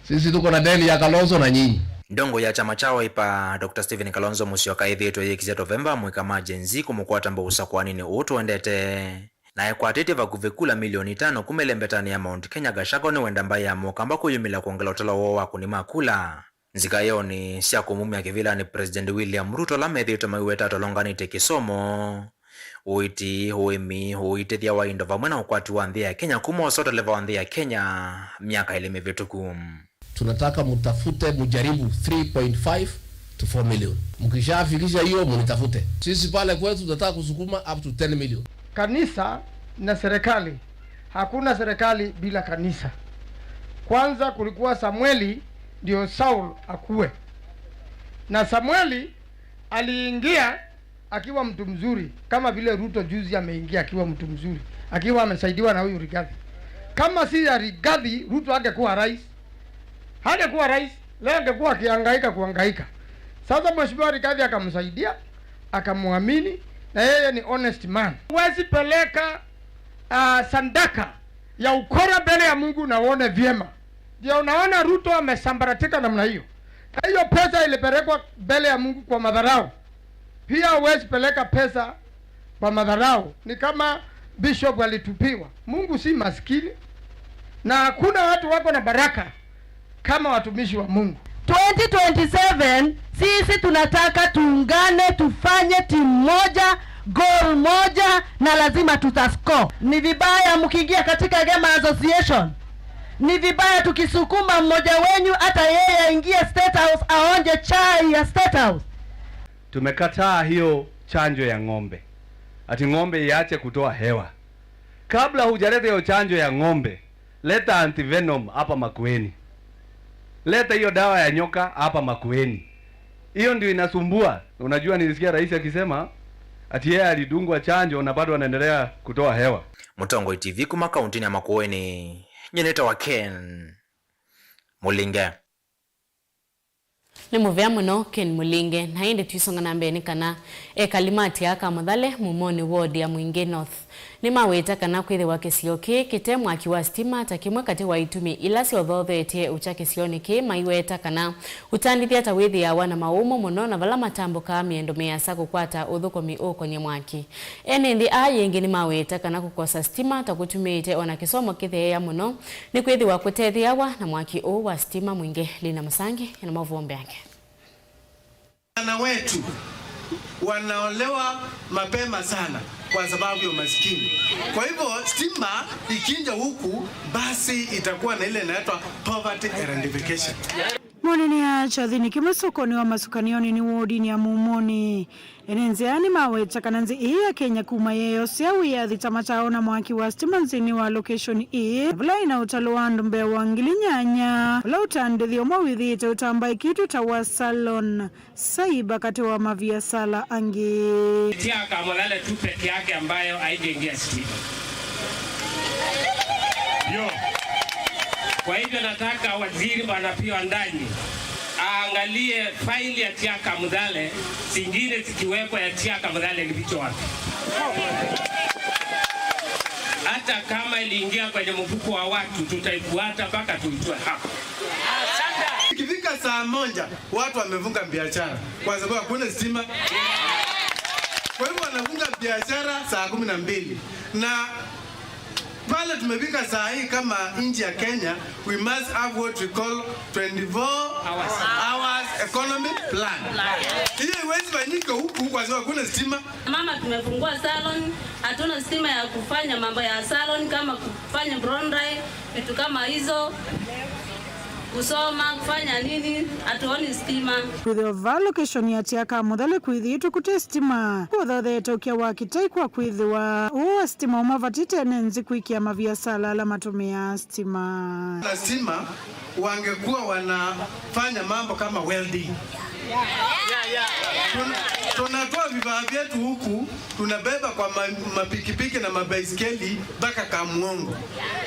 Sisi tuko na deni ya Kalonzo na nyinyi. Ndongo ya kyama kya Wiper, Doctor Stephen Kalonzo Musyoka, ĩthĩĩtwe yĩkĩsya November amũika ma Gen Z kũmũkwata mbau ũsakũaninĩ ũũ tũendete. Na ekwatĩtye vakuvĩ kula milioni itano kuma ĩlembetanĩ ya Mount Kenya, Gachagua nĩwenda mbaĩ ya Mũkamba kwĩyumĩlya kwongela ũtalo woo wa akũni ma kula nzikaĩonĩ sya kũmumya kĩvĩlanĩ President William Ruto, ala methĩĩtwe maiweta atolonganĩtye kĩsomo, ũiiti, ũĩmi, ũitĩthya wa indo vamwe na ũkwati wa nthĩ ya Kenya kuma ũsotele va nthĩ ya Kenya myaka ĩlĩ mĩvĩtũku. Tunataka mtafute, mjaribu three point five to four million. Mkishafikisha hiyo, mnitafute. Sisi pale kwetu tunataka kusukuma up to ten million. Kanisa na serikali. Hakuna serikali bila kanisa. Kwanza kulikuwa Samueli, ndio Saul akuwe. Na Samueli aliingia akiwa mtu mzuri, kama vile Ruto juzi ameingia akiwa mtu mzuri, akiwa amesaidiwa na huyu Rigathi. Kama si ya Rigathi, Ruto angekuwa rais. Hangekuwa rais, leo angekuwa akihangaika kuhangaika. Sasa Mheshimiwa Rigathi akamsaidia, akamwamini, na yeye ni honest man. Huwezi peleka, ah, sandaka ya ukora mbele ya Mungu na uone vyema. Ndio unaona Ruto amesambaratika namna hiyo. Na hiyo pesa ilipelekwa mbele ya Mungu kwa madharau. Pia huwezi peleka pesa kwa madharau. Ni kama bishop alitupiwa. Mungu si maskini. Na hakuna watu wako na baraka kama watumishi wa Mungu. Twenty twenty-seven, sisi tunataka tuungane, tufanye timu moja, goal moja, na lazima tutascore. Ni vibaya mkiingia katika Gema Association. Ni vibaya tukisukuma mmoja wenyu hata yeye aingie State House aonje chai ya State House. Tumekataa hiyo chanjo ya ng'ombe. Ati ng'ombe iache kutoa hewa. Kabla hujaleta hiyo chanjo ya ng'ombe, leta antivenom hapa Makueni. Leta hiyo dawa ya nyoka hapa Makueni. Hiyo ndio inasumbua. Unajua, nilisikia rais akisema ati yeye alidungwa chanjo na bado anaendelea kutoa hewa. Mũtongoi T V kuma kauntinĩ ya Makueni, nyie nĩtawa Ken Mũlinge. Nĩ mũvea mũno, Ken Mũlinge. Na ĩndĩ twisonga na mbee nĩ kana ekali ma Tiaka Mũthale, Mumoni ward ya Mwingĩ North, nĩmaweta kana kwĩthĩwa kĩsio kĩĩ kĩte mwaki wa sitima ta kĩmwe katĩ wa itumi ila syothothetye ũkya kĩsionĩ kĩĩ, maiweta kana ũtandĩthya ta wĩthĩawa na maũmũ mũno na vala matambũkaa mĩendo mĩasa kũkwata ũthũkũmi ũkonye mwaki. Ene nthĩ aa yĩngĩ nĩmaweta kana kũkosa sitima ta kũtumĩĩte ona kĩsomo kĩtheea mũno, nĩkwĩthĩwa kũtethĩawa na mwaki ũũ wa sitima mwingĩ. Lina Mũsangi ena maũvoo mbeange. Vijana wetu wanaolewa mapema sana kwa sababu ya umaskini. Kwa hivyo, stima ikinja huku, basi itakuwa na ile inaitwa poverty eradication. Mũnene ya kyathĩnĩ kĩmwe sokonĩ wa Masukanioni nĩ wodinĩ ya Mumoni. Ene nzĩa nĩmaweta kana nzĩ ĩĩ ya Kenya kuma yeeyosea wĩyathi ta mataona mwaki wa sitima nzĩnĩ wa location ĩĩ, na vala ĩna ũtalo wa andũ mbee wa ngili nyanya, ũla ũtandĩthyo ũmwe wĩthĩĩte ũtambaĩkĩtw'e ta wa Salon Saiba katĩ wa maviasala angĩ. Tiaka Mũthale tu peke yake ambayo haijaingia stima. Yo. Kwa hivyo nataka waziri, bwana Opiyo Wandayi, aangalie faili ya Tiaka Mũthale, zingine zikiwekwa, ya Tiaka Mũthale ilifichwa wapi? Hata kama iliingia kwenye mfuko wa watu, tutaifuata mpaka tuitoe hapo. Ikifika saa moja, watu wamefunga biashara kwa sababu hakuna stima. Kwa hivyo wanafunga biashara saa kumi na mbili. Na pale tumefika saa hii kama nchi ya Kenya, we must have what we call twenty-four hours economy plan. Hiyo haiwezi fanyika huku kwa sababu hakuna stima. Mama, tumefungua salon, hatuna stima ya kufanya mambo ya salon kama kufanya blow dry, vitu kama hizo. Kusoma, kufanya nini, hatuoni stima. Kwĩthĩwa vaa location ya Tiaka Mũthele kwĩthĩĩtwe kũte stima kũthotheete ũkĩa wa kĩtai kwa kwĩthĩwa ũũ wa stima ũmavatĩte ene nzĩ kwĩkĩa maviasala ala matũmĩaa stima. Na stima wangekuwa wanafanya mambo kama welding. Tun- tunatoa vifaa vyetu huku, tunabeba kwa ma- mapikipiki na mabaiskeli mpaka Kamuongo,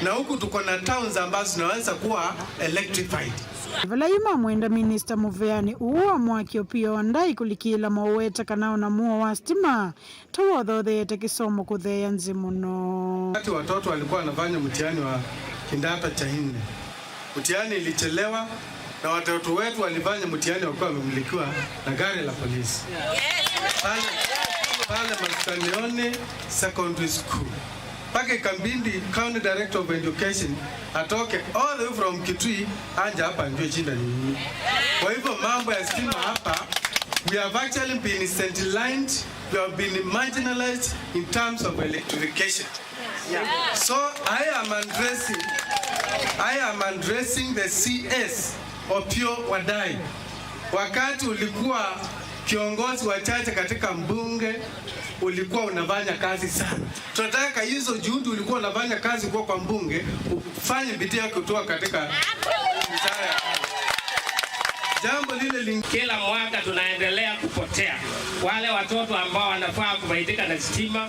na huku tuko na towns ambazo zinaweza kuwa electrified. Vala yu mamwenda minista mũveanĩ ũũ wa mwaki Opiyo Wandayi kũlikĩĩla moweta kana ona mũo wa stima ta wothotheete kĩsomo kũtheea nzĩ mũno. Wakati watoto walikuwa wanafanya mtihani wa kidato cha nne, mtihani ilichelewa na watoto wetu walifanya mtihani wakiwa wamemilikiwa na gari la polisi pale, pale Masukanioni Secondary School, mpaka ikabidi County Director of Education atoke all the way from Kitui aje hapa ajue shida ni nini. Kwa hivyo mambo ya stima hapa, we have actually been sidelined, we have been marginalized in terms of electrification. So I am addressing, I am addressing the C S Opiyo Wandayi. Wakati ulikuwa kiongozi wa chache katika mbunge, ulikuwa unafanya kazi sana. Tunataka hizo juhudi ulikuwa unafanya kazi kwa, kwa mbunge, ufanye bidii ya kutoa katika wizara ya jambo lile lingine. Kila mwaka tunaendelea kupotea. Wale watoto ambao wanafaa kufaidika na stima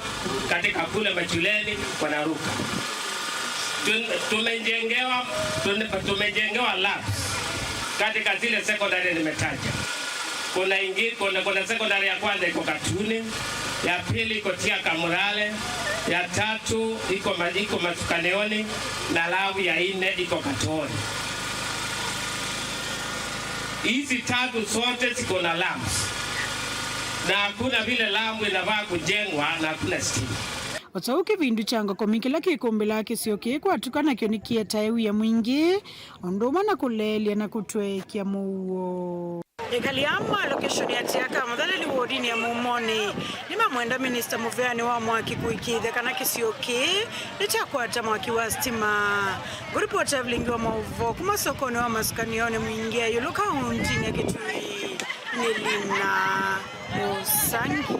katika kule mashuleni wanaruka. Tun- Tumejengewa tun- tumejengewa labs katika zile secondary nimetaja. Kuna ingi, kuna, kuna secondary ya kwanza iko Katuni, ya pili iko Tiaka Mũthele, ya tatu iko ma- iko Masukanioni, na lab ya nne iko Katooni. Hizi tatu zote ziko na labs, na hakuna vile lab inafaa kujengwa na hakuna stima. O ta ũu kĩvindu kya ngokomi kĩla kĩkũmbĩlaa kĩsio kĩĩ kwatuka nakyo nĩkĩetae wia mwingĩ, ũndũ ũmwe na kũleelya na kũtweekya mũuo. Ekali aa ma location ya Tiaka Mũthele nĩ wodinĩ ya Mũmonĩ nĩmamwenda minista mũveanĩ wa mwaki kũĩkĩĩthya kana kĩsio kĩĩ nĩkyakwata mwaki wa stima. Ngũripoti Evelyn wa maũvoo kuma sokonĩ wa Masukanioni mwingĩa ĩũlũ kaũntinĩ ya Kitui nĩ Lina Mũsangi.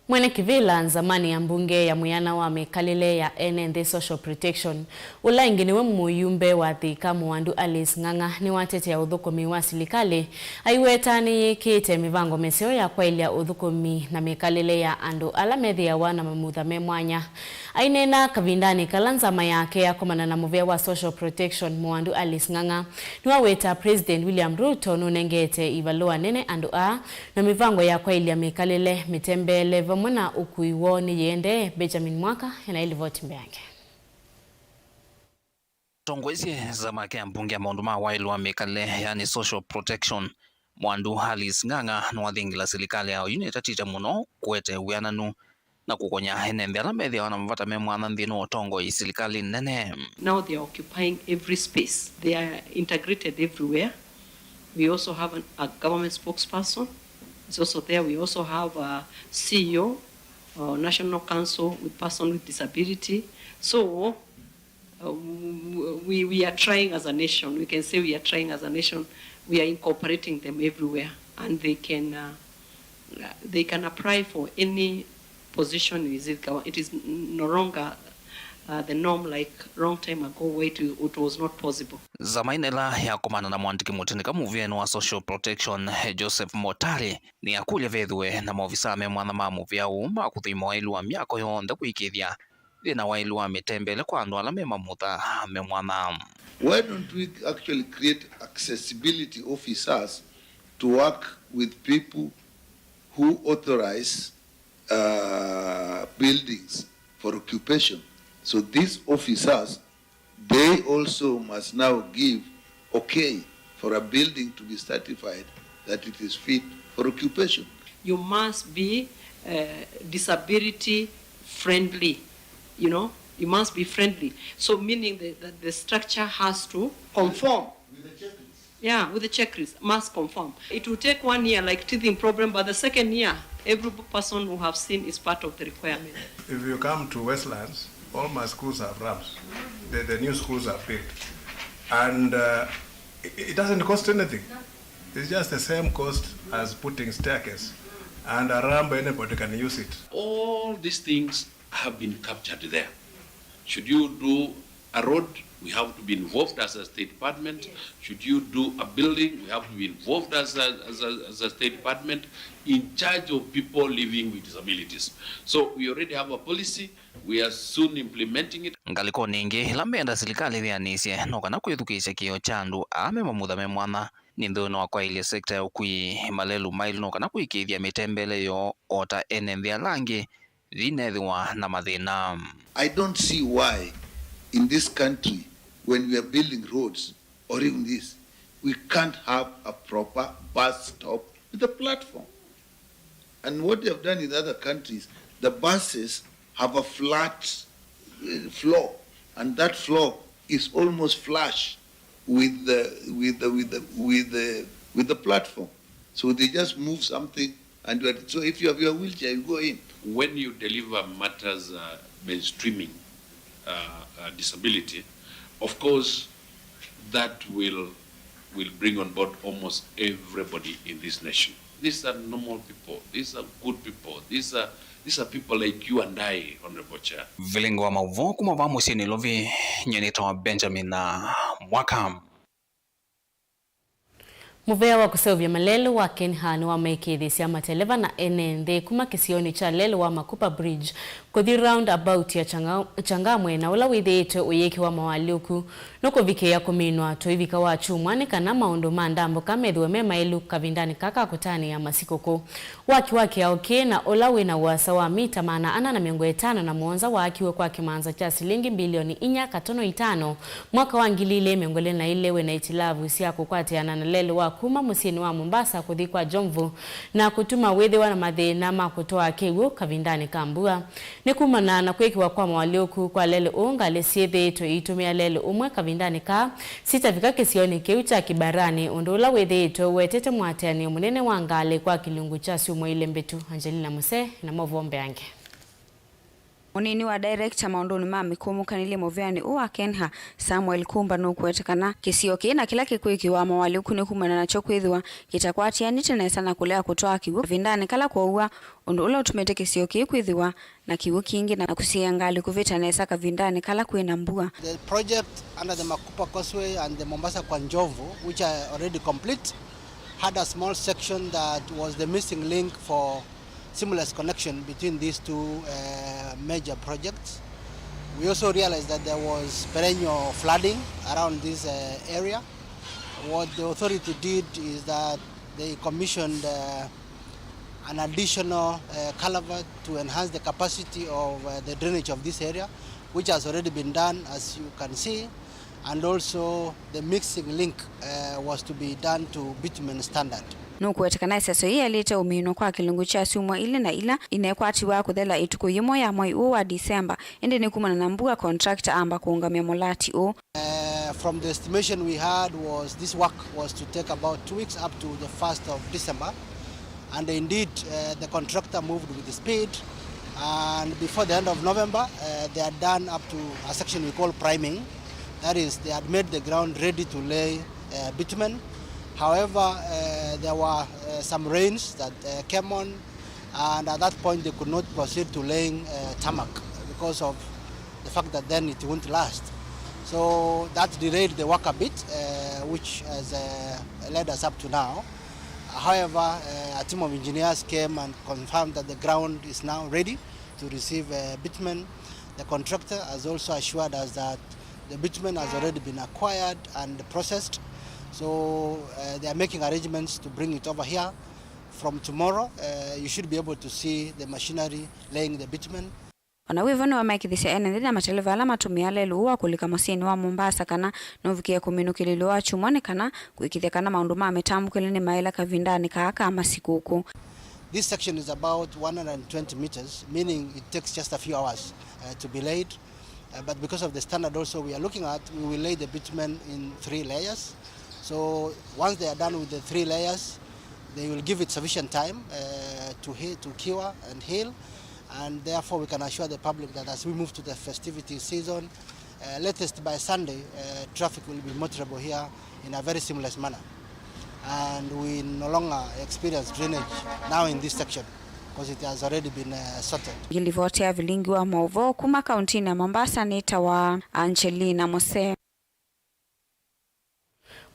Mwene kĩvĩla nzamani ya mbunge ya mwĩana wa mĩkalĩle ya ene nthĩ, social protection, ũla ĩngĩ nĩwe mũyumbe wa Thika Mũwandu Alice Ng'ang'a nĩwatetea ũthũkũmi wa silikalĩ, aiweta nĩyĩkĩĩte mĩvango mĩseo ya kwaĩlya ũthũkũmi na mĩkalĩle ya andũ ala methĩawa na mamutha me mwanya. Aineena kavindanĩ kala nzama yake yakomana na mũvĩa wa social protection, Mũwandu Alice Ng'ang'a nĩwaweta President William Ruto nũnengete ivalũa nene andũ aa na mĩvango ya kwaĩlya mĩkalĩle, mĩtembeele vamwe na ũkui woo nĩyĩendee. Benjamin Mwaka ena ĩlivoti mbeange. Atongoesye nzama yake ya mbunge ya maũndũ ma waĩlu wa mĩkalĩle, yani social protection, Mwandu Alice Ng'ang'a nĩwathingila silikalĩ ya oyu nĩtatĩte mũno kũete wĩananu na kũkonya ene nthĩ ala methĩawa na mavata me mwanya nthĩnĩ wa ũtongoi silikalĩ nene. Now they are occupying every space. They are integrated everywhere. We also have an, a government spokesperson is also there. We also have a C E O, uh, National Council with Person with Disability. So, uh, w- we, we are trying as a nation. We can say we are trying as a nation. We are incorporating them everywhere, and they can, uh, they can apply for any position in this government. It is n- no longer, uh, the norm like long time ago where it, it was not possible. Zamainela yakomana na mwandĩki mũtĩnĩka mũvĩanĩ wa social protection, Joseph Motari, nĩyakũlya vethĩwe na maovisaa me mwanya ma mũvĩa ũũ ma kũthũima waĩlu wa myako yonthe kũĩkĩĩthya yĩna waĩlu wa mĩtembeele kwa andũ ala me mamutha me mwanya. Why don't we actually create accessibility officers to work with people who authorize, uh, buildings for occupation? So these officers, they also must now give okay for a building to be certified that it is fit for occupation. You must be, uh, disability friendly, you know, you must be friendly. So meaning that, that the structure has to conform. With the checklist. Yeah, with the checklist, must conform. It will take one year, like teething problem, but the second year, every person who have seen is part of the requirement. If you come to Westlands, all my schools have ramps. The, the new schools have built. And, uh, It doesn't cost anything. It's just the same cost as putting staircase, and a ramp, anybody can use it. All these things have been captured there. Should you do a road, we have to be involved as a State Department. Should you do a building, we have to be involved as a, as a, as a State Department in charge of people living with disabilities. So we already have a policy, we are soon implementing it. Ngalĩkonĩ ĩngĩ, ĩla menda silikalĩ ĩthĩanĩsye no kana kwĩthukĩĩsya kĩĩo kya andũ aa me mamutha me mwanya, nĩ nthĩnĩ wa kwaĩlya sekta ya ũkui malelũ maĩlu no kana kũĩkĩĩthya mĩtembele yoo o ta ene nthĩ ala angĩ yĩneethĩwa na mathĩna. I don't see why in this country, when we are building roads or even this, we can't have a proper bus stop with a platform. And what they have done in other countries, the buses have a flat uh, floor, and that floor is almost flush with the with the with the with the with the platform. So they just move something and you are, so if you have your wheelchair, you go in. When you deliver matters uh, mainstreaming uh, uh, disability, of course, that will will bring on board almost everybody in this nation. These are normal people. These are good people. These are these are people like you and I, Honorable Chair. Vilingi wa maũvoo kuma vaa mũsyĩ Nairobi, nyie nĩtawa Benjamin na Mwaka. Mũvea wa kũseũvya malelũ wa KENHA nĩwamaĩkĩĩthĩsya mateleva na ene nthĩ kuma kĩsionĩ kya lelũ wa Makupa Bridge kũthi round about ya Changa-, Changamwe na ũla wĩthĩĩtwe ũyĩkĩwa mawalyũku nũkũvikĩĩa kũminwa tũivika wa kyumwa nĩ kana maũndũ ma ndambũka methĩwe me maĩlu kavindanĩ kaa ka kũtanĩa masikũkũ. Waki wa kĩao kĩĩ na ũla wĩ na ũasa wa mita maana ana na mĩongo ĩtano na mũonza waakiwe kwa kĩmanza kya silingi mbilioni inya katono itano mwaka wa ngili ilĩ mĩongo ĩlĩ na ilĩ wĩ na itilavu sya kũkwatĩana na lelũ wa kuma mũsyĩnĩ wa Mombasa kũthi kwa Jomvu na kũtuma wĩthĩwa na mathĩna ma kũtwaa kĩw'ũ kavindanĩ ka mbua. Nĩ kumana na kwĩkĩwa kwa mawalyũku kwa lelũ ũũ, ngalĩ syĩthĩĩtwe iitũmĩa lelũ ũmwe kavindanĩ kaa sitavika kĩsionĩ kĩu kya Kibarani, ũndũ ũla wĩthĩĩtwe ũetete mũatĩanĩo mũnene wa ngalĩ kwa kĩlungu kya syumwa ilĩ mbĩtu. Angelina Muse na maũvoo mbeange. Mũnini wa director maũndũnĩ ma mĩkũũ mũkanĩlye mũvĩanĩ ũũ wa KENHA, Samuel Kumba, nũkũete kana kĩsio kĩĩ na kĩla kĩkwĩkĩwa mawalyũku nĩ kumana nakyo kwĩthĩwa kĩtakwatĩanĩte nesa na kũlea kũtwaa kĩw'ũ kavindanĩ kala kwoua, ũndũ ũla ũtumĩte kĩsio kĩĩ kwĩthĩwa na kĩw'ũ kingĩ na kũsiĩĩa ngalĩ kũvĩta nesa kavindanĩ kala kwĩ na mbua. The project under the Makupa Causeway and the Mombasa kwa Njovu, which are already complete, had a small section that was the missing link for seamless connection between these two uh, major projects. We also realized that there was perennial flooding around this uh, area. What the authority did is that they commissioned uh, an additional uh, culvert to enhance the capacity of uh, the drainage of this area, which has already been done, as you can see, and also the mixing link uh, was to be done to bitumen standard. Nũkũweta kana ĩseso yĩĩ yaĩlĩte ũminwa kwa kĩlungu kya syumwa ilĩ na ila inekwatiwa kũthela ĩtukũ yĩmwe ya mwei ũũ wa Disemba, ĩndĩ nĩ kumana na mbua contractor amba kũũngamya mũlati ũũ. Uh, from the estimation we had was this work was to take about two weeks up to the first of December, and indeed uh, the contractor moved with the speed, and before the end of November uh, they had done up to a section we call priming, that is they had made the ground ready to lay uh, bitumen. However, uh, there were uh, some rains that uh, came on, and at that point they could not proceed to laying uh, tarmac because of the fact that then it won't last. So that delayed the work a bit, uh, which has uh, led us up to now. However, uh, a team of engineers came and confirmed that the ground is now ready to receive uh, bitumen. The contractor has also assured us that the bitumen has already been acquired and processed. So uh, they are making arrangements to bring it over here. From tomorrow, uh, you should be able to see the machinery laying the bitumen. O na wĩ vo, nĩwamaĩkĩĩthya ene nthĩ na mateleva ala matũmĩaa lelũ ũũ wa kũlika mũsyĩnĩ wa Mombasa kana nũvikĩe kũminũkĩlĩlw'a wa kyumwa nĩ kana kũĩkĩĩthya kana maũndũ ma mĩtambũkĩle nĩmaĩla kavindanĩ kaa ka masikũkũ. This section is about one hundred twenty meters, meaning it takes just a few hours uh, to be laid. Uh, but because of the standard also we are looking at, we will lay the bitumen in three layers. So once they are done with the three layers, they will give it sufficient time uh, to, he- to cure and heal, and therefore we can assure the public that as we move to the festivity season, Uh, latest by Sunday, uh, traffic will be motorable here in a very seamless manner. And we no longer experience drainage now in this section because it has already been, uh, sorted. Ngilivoti ya vilingi wa mauvoo kuma kaunti ya Mombasa nĩ ta wa Angelina Mose.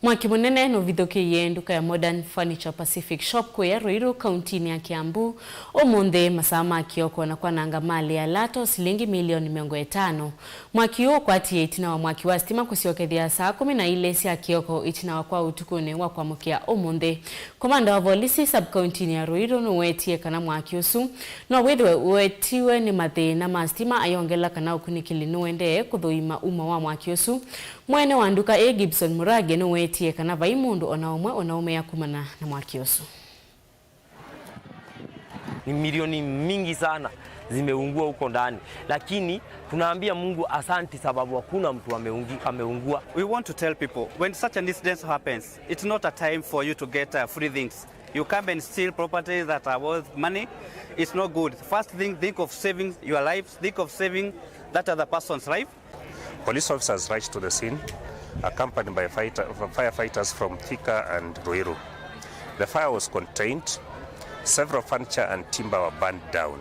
Mwaki mũnene nũvithũkĩie nduka ya Modern Furniture Pacific Shop kũya Ruiru, kauntinĩ ya Kiambu, ũmũnthĩ masaa ma kĩoko na kwananga malĩ ya lato silingi milioni mĩongo ĩtano. Mwaki ũũ ũkwatie ĩtina wa mwaki wa sitima kũsyokethya saa kũmi na ilĩ sya kĩoko ĩtina wa kwa ũtukũnĩ wa kwamũkĩa ũmũnthĩ. Komanda wa volisi sub-kauntinĩ ya Ruiru nũwetie kana mwaki ũsu no wĩthĩwe ũetiwe nĩ mathĩna ma sitima, ayongela kana ũkunĩkĩli nũendee kũthũima uma wa mwaki ũsu. Mwene wa nduka ĩĩ, Gibson Murage, nũwetie kana vai mũndũ o na ũmwe ũnaũmĩa kumana na mwaki ũsu. Ni milioni mingi sana zimeungua huko ndani, lakini tunaambia Mungu asanti sababu hakuna mtu ameungi-, ameungua. We want to tell people, when such an incident happens, it's not a time for you to get, uh, free things. You come and steal properties that are worth money. It's not good. First thing, think of saving your lives, think of saving that other person's life. Police officers rushed to the scene, accompanied by fighter, firefighters from Thika and Ruiru. The fire was contained. Several furniture and timber were burned down.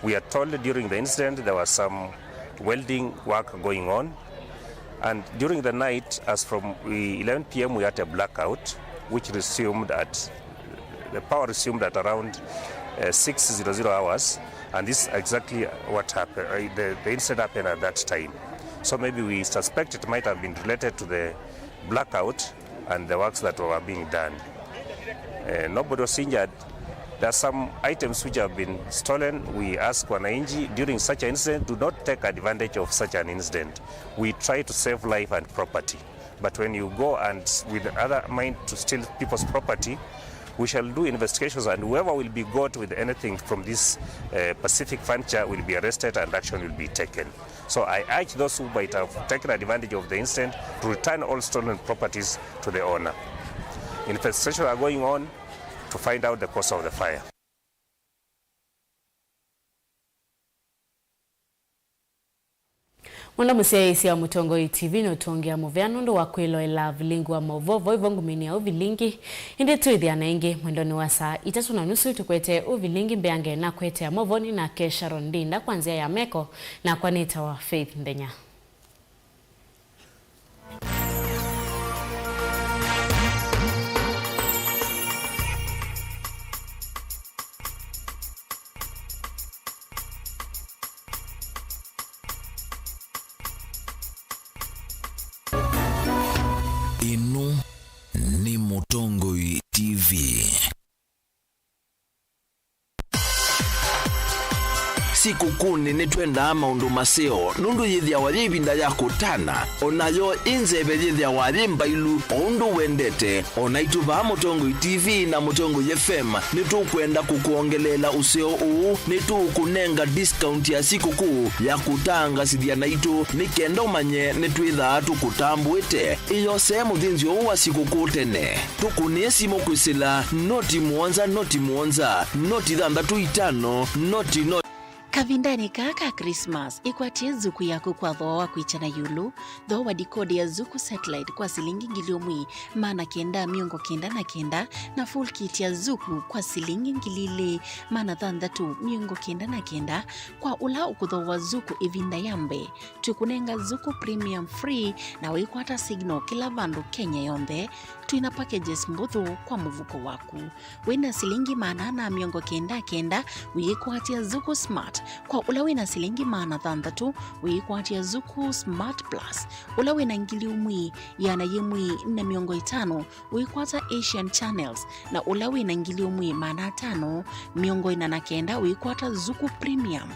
We are told during the incident there was some welding work going on. And during the night, as from, we, eleven p m, we had a blackout, which resumed at, the power resumed at around, uh, six zero zero hours, and this is exactly what happened. Uh, the, the incident happened at that time. So maybe we suspect it might have been related to the blackout and the works that were being done. Uh, nobody was injured. There are some items which have been stolen. We ask wananchi during such an incident, do not take advantage of such an incident. We try to save life and property. But when you go and with the other mind to steal people's property, we shall do investigations, and whoever will be got with anything from this, uh, Pacific furniture will be arrested and action will be taken. So I urge those who might have taken advantage of the incident to return all stolen properties to the owner. Investigations are going on to find out the cause of the fire. Mwenda mũsyaĩĩsya wa Mũtongoi T V nũtũngĩa mũvea nũndũ wa kwĩloela vilingi wa maũvoo vo ivo ngũminĩ ya ũvilingi. Ĩndĩ twĩthĩana ĩngĩ mwendonĩ wa saa itatũ na nusu tũkwete ũvilingi mbeange na kwetea maũvoo nĩ nake Sharon Ndinda kwa nzĩa ya meko, nakwa nĩtawa Faith Nthenya. Ĩno nĩ Mũtongoi T V. Sikũkũnĩ nĩtwendaa maũndũ maseo, nũndũ yĩthĩawa yĩ ĩvinda ya kũtana, o nayo ĩ nzeve yĩthĩawa yĩ mbailu o ũndũ wendete. O naitũ vaa Mũtongoi T V na Mũtongoi F M nĩtũkwenda kũkwongeleela ũseo ũũ. Nĩtũũkũnenga discount ya sikũkũ ya kũtangasĩthya naitũ nĩ kenda ũmanye nĩtwĩthaa tũkũtambũĩte. Ĩyosee mũthĩnzĩo ũũ wa sikũkũ tene. Tũkũnĩe simũ kwĩsĩla noti mũonza, noti mũonza, noti thanthatũ itano, noti, noti. Kavindanĩ kaa ka Christmas, ĩkwatĩe Zuku yaku kwa thooa wa kwĩkya na ĩũlũ. Thooa dikodi ya Zuku Satellite kwa silingi ngili ũmwe maana kenda mĩongo kenda na kenda, na full kit ya Zuku kwa silingi ngili ilĩ maana thanthatũ mĩongo kenda na kenda. Kwa ũla ũkũthooa Zuku ĩvinda ya mbee, twĩkũnenga Zuku Premium free na wĩkwata signal kĩla vandũ Kenya yonthe. Twĩna packages mbũthũ kwa mũvuko waku. Wĩna silingi maana ana mĩongo kenda kenda, wĩĩkwatĩa Zuku Smart. Kwa ũla wĩna silingi maana thanthatũ, wĩĩkwatĩa Zuku Smart Plus. Ũla wĩna ngili ũmwe, ĩana yĩmwe na mĩongo ĩtano, wĩĩkwata Asian Channels, na ũla wĩna ngili ũmwe maana atano mĩongo ĩna na kenda, wĩĩkwata Zuku Premium.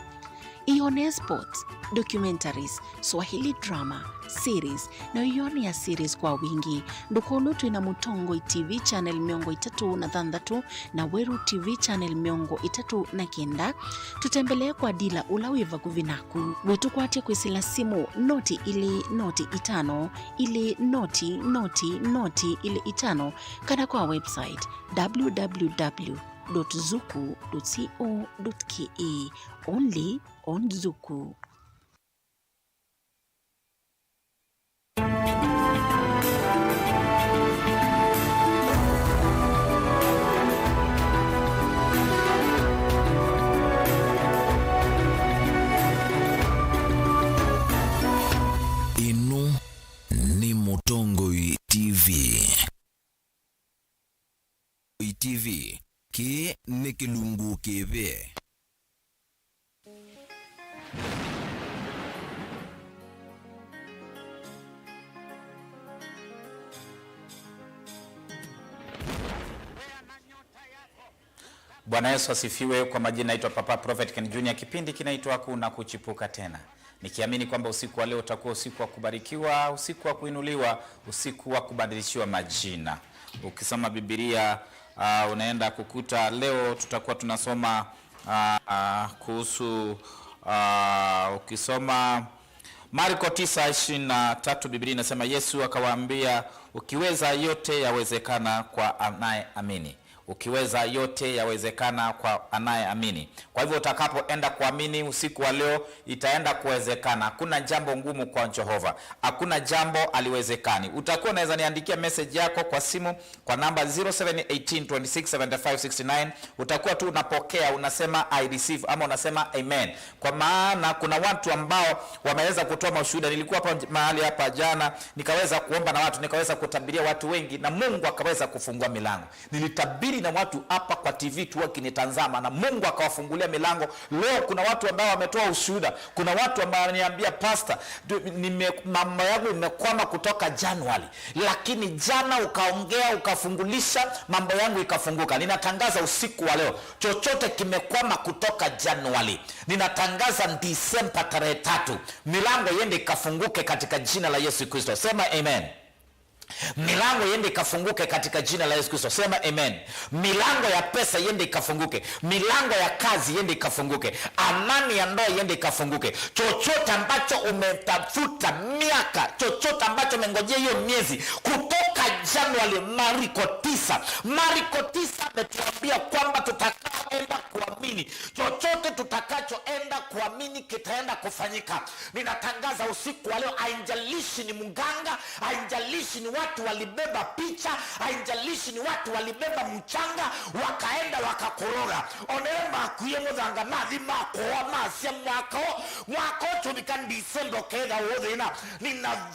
Ĩyonee sports, documentaries, Swahili drama, series, na ĩyonea series kwa wingĩ. Ndũkolwe twĩ na Mũtongoi T V channel mĩongo ĩtatũ na thanthatũ na Weru T V channel mĩongo ĩtatũ na kenda. Tũtembelee kwa dila ũla wĩ vakuvĩ naku. Wĩtũkwatye kwĩsĩla simũ noti ilĩ noti itano, ilĩ noti noti noti ilĩ itano, kana kwa website w w w dot zuku dot co dot k e. Only on Zuku. Bwana Yesu asifiwe. Kwa majina naitwa Papa Prophet Ken Junior. Kipindi kinaitwa Kuna Kuchipuka Tena. Nikiamini kwamba usiku wa leo utakuwa usiku wa kubarikiwa, usiku wa kuinuliwa, usiku wa kubadilishiwa majina. Ukisoma Biblia, ah, unaenda kukuta leo tutakuwa tunasoma, ah, ah, kuhusu, ah, ukisoma Marko tisa ishirini na tatu, Biblia inasema, Yesu akawaambia, "Ukiweza, yote yawezekana kwa anayeamini." Ukiweza, yote yawezekana kwa anayeamini. Kwa hivyo utakapoenda kuamini usiku wa leo, itaenda kuwezekana. Hakuna jambo ngumu kwa Jehova. Hakuna jambo aliwezekani. Utakuwa unaweza niandikia message yako kwa simu kwa namba zero seven eighteen twenty six seventy five sixty nine. Utakuwa tu unapokea, unasema, "I receive," ama unasema, "Amen." Kwa maana kuna watu ambao wameweza kutoa mashuhuda. Nilikuwa hapa, mahali hapa jana, nikaweza kuomba na watu, nikaweza kutabiria watu wengi, na Mungu akaweza kufungua milango. Nilitabiri na watu hapa kwa T V tu wakinitazama, na Mungu akawafungulia milango. Leo kuna watu ambao wametoa ushuhuda. Kuna watu ambao wananiambia, "Pastor, du-, nime-, mambo yangu imekwama kutoka January, lakini jana ukaongea, ukafungulisha, mambo yangu ikafunguka." Ninatangaza usiku wa leo, chochote kimekwama kutoka January, ninatangaza Disemba tarehe tatu, milango iende ikafunguke katika jina la Yesu Kristo. Sema amen. Milango iende ikafunguke katika jina la Yesu Kristo. Sema amen. Milango ya pesa iende ikafunguke. Milango ya kazi iende ikafunguke. Amani ya ndoa iende ikafunguke. Chochote ambacho umetafuta miaka, chochote ambacho umengojea hiyo miezi, kutoka Januari, Marko tisa. Marko tisa ametuambia kwamba tutakaoenda kuamini, chochote tutakachoenda kuamini kitaenda kufanyika. Ninatangaza usiku wa leo, haijalishi ni mganga, haijalishi ni watu walibeba picha, haijalishi ni watu walibeba mchanga, wakaenda wakakoroga. Onere makuie mũthanga, mathi makoa, masya mwaka o, mwaka ũtũthika Disemba ũketha ũthĩna. Nina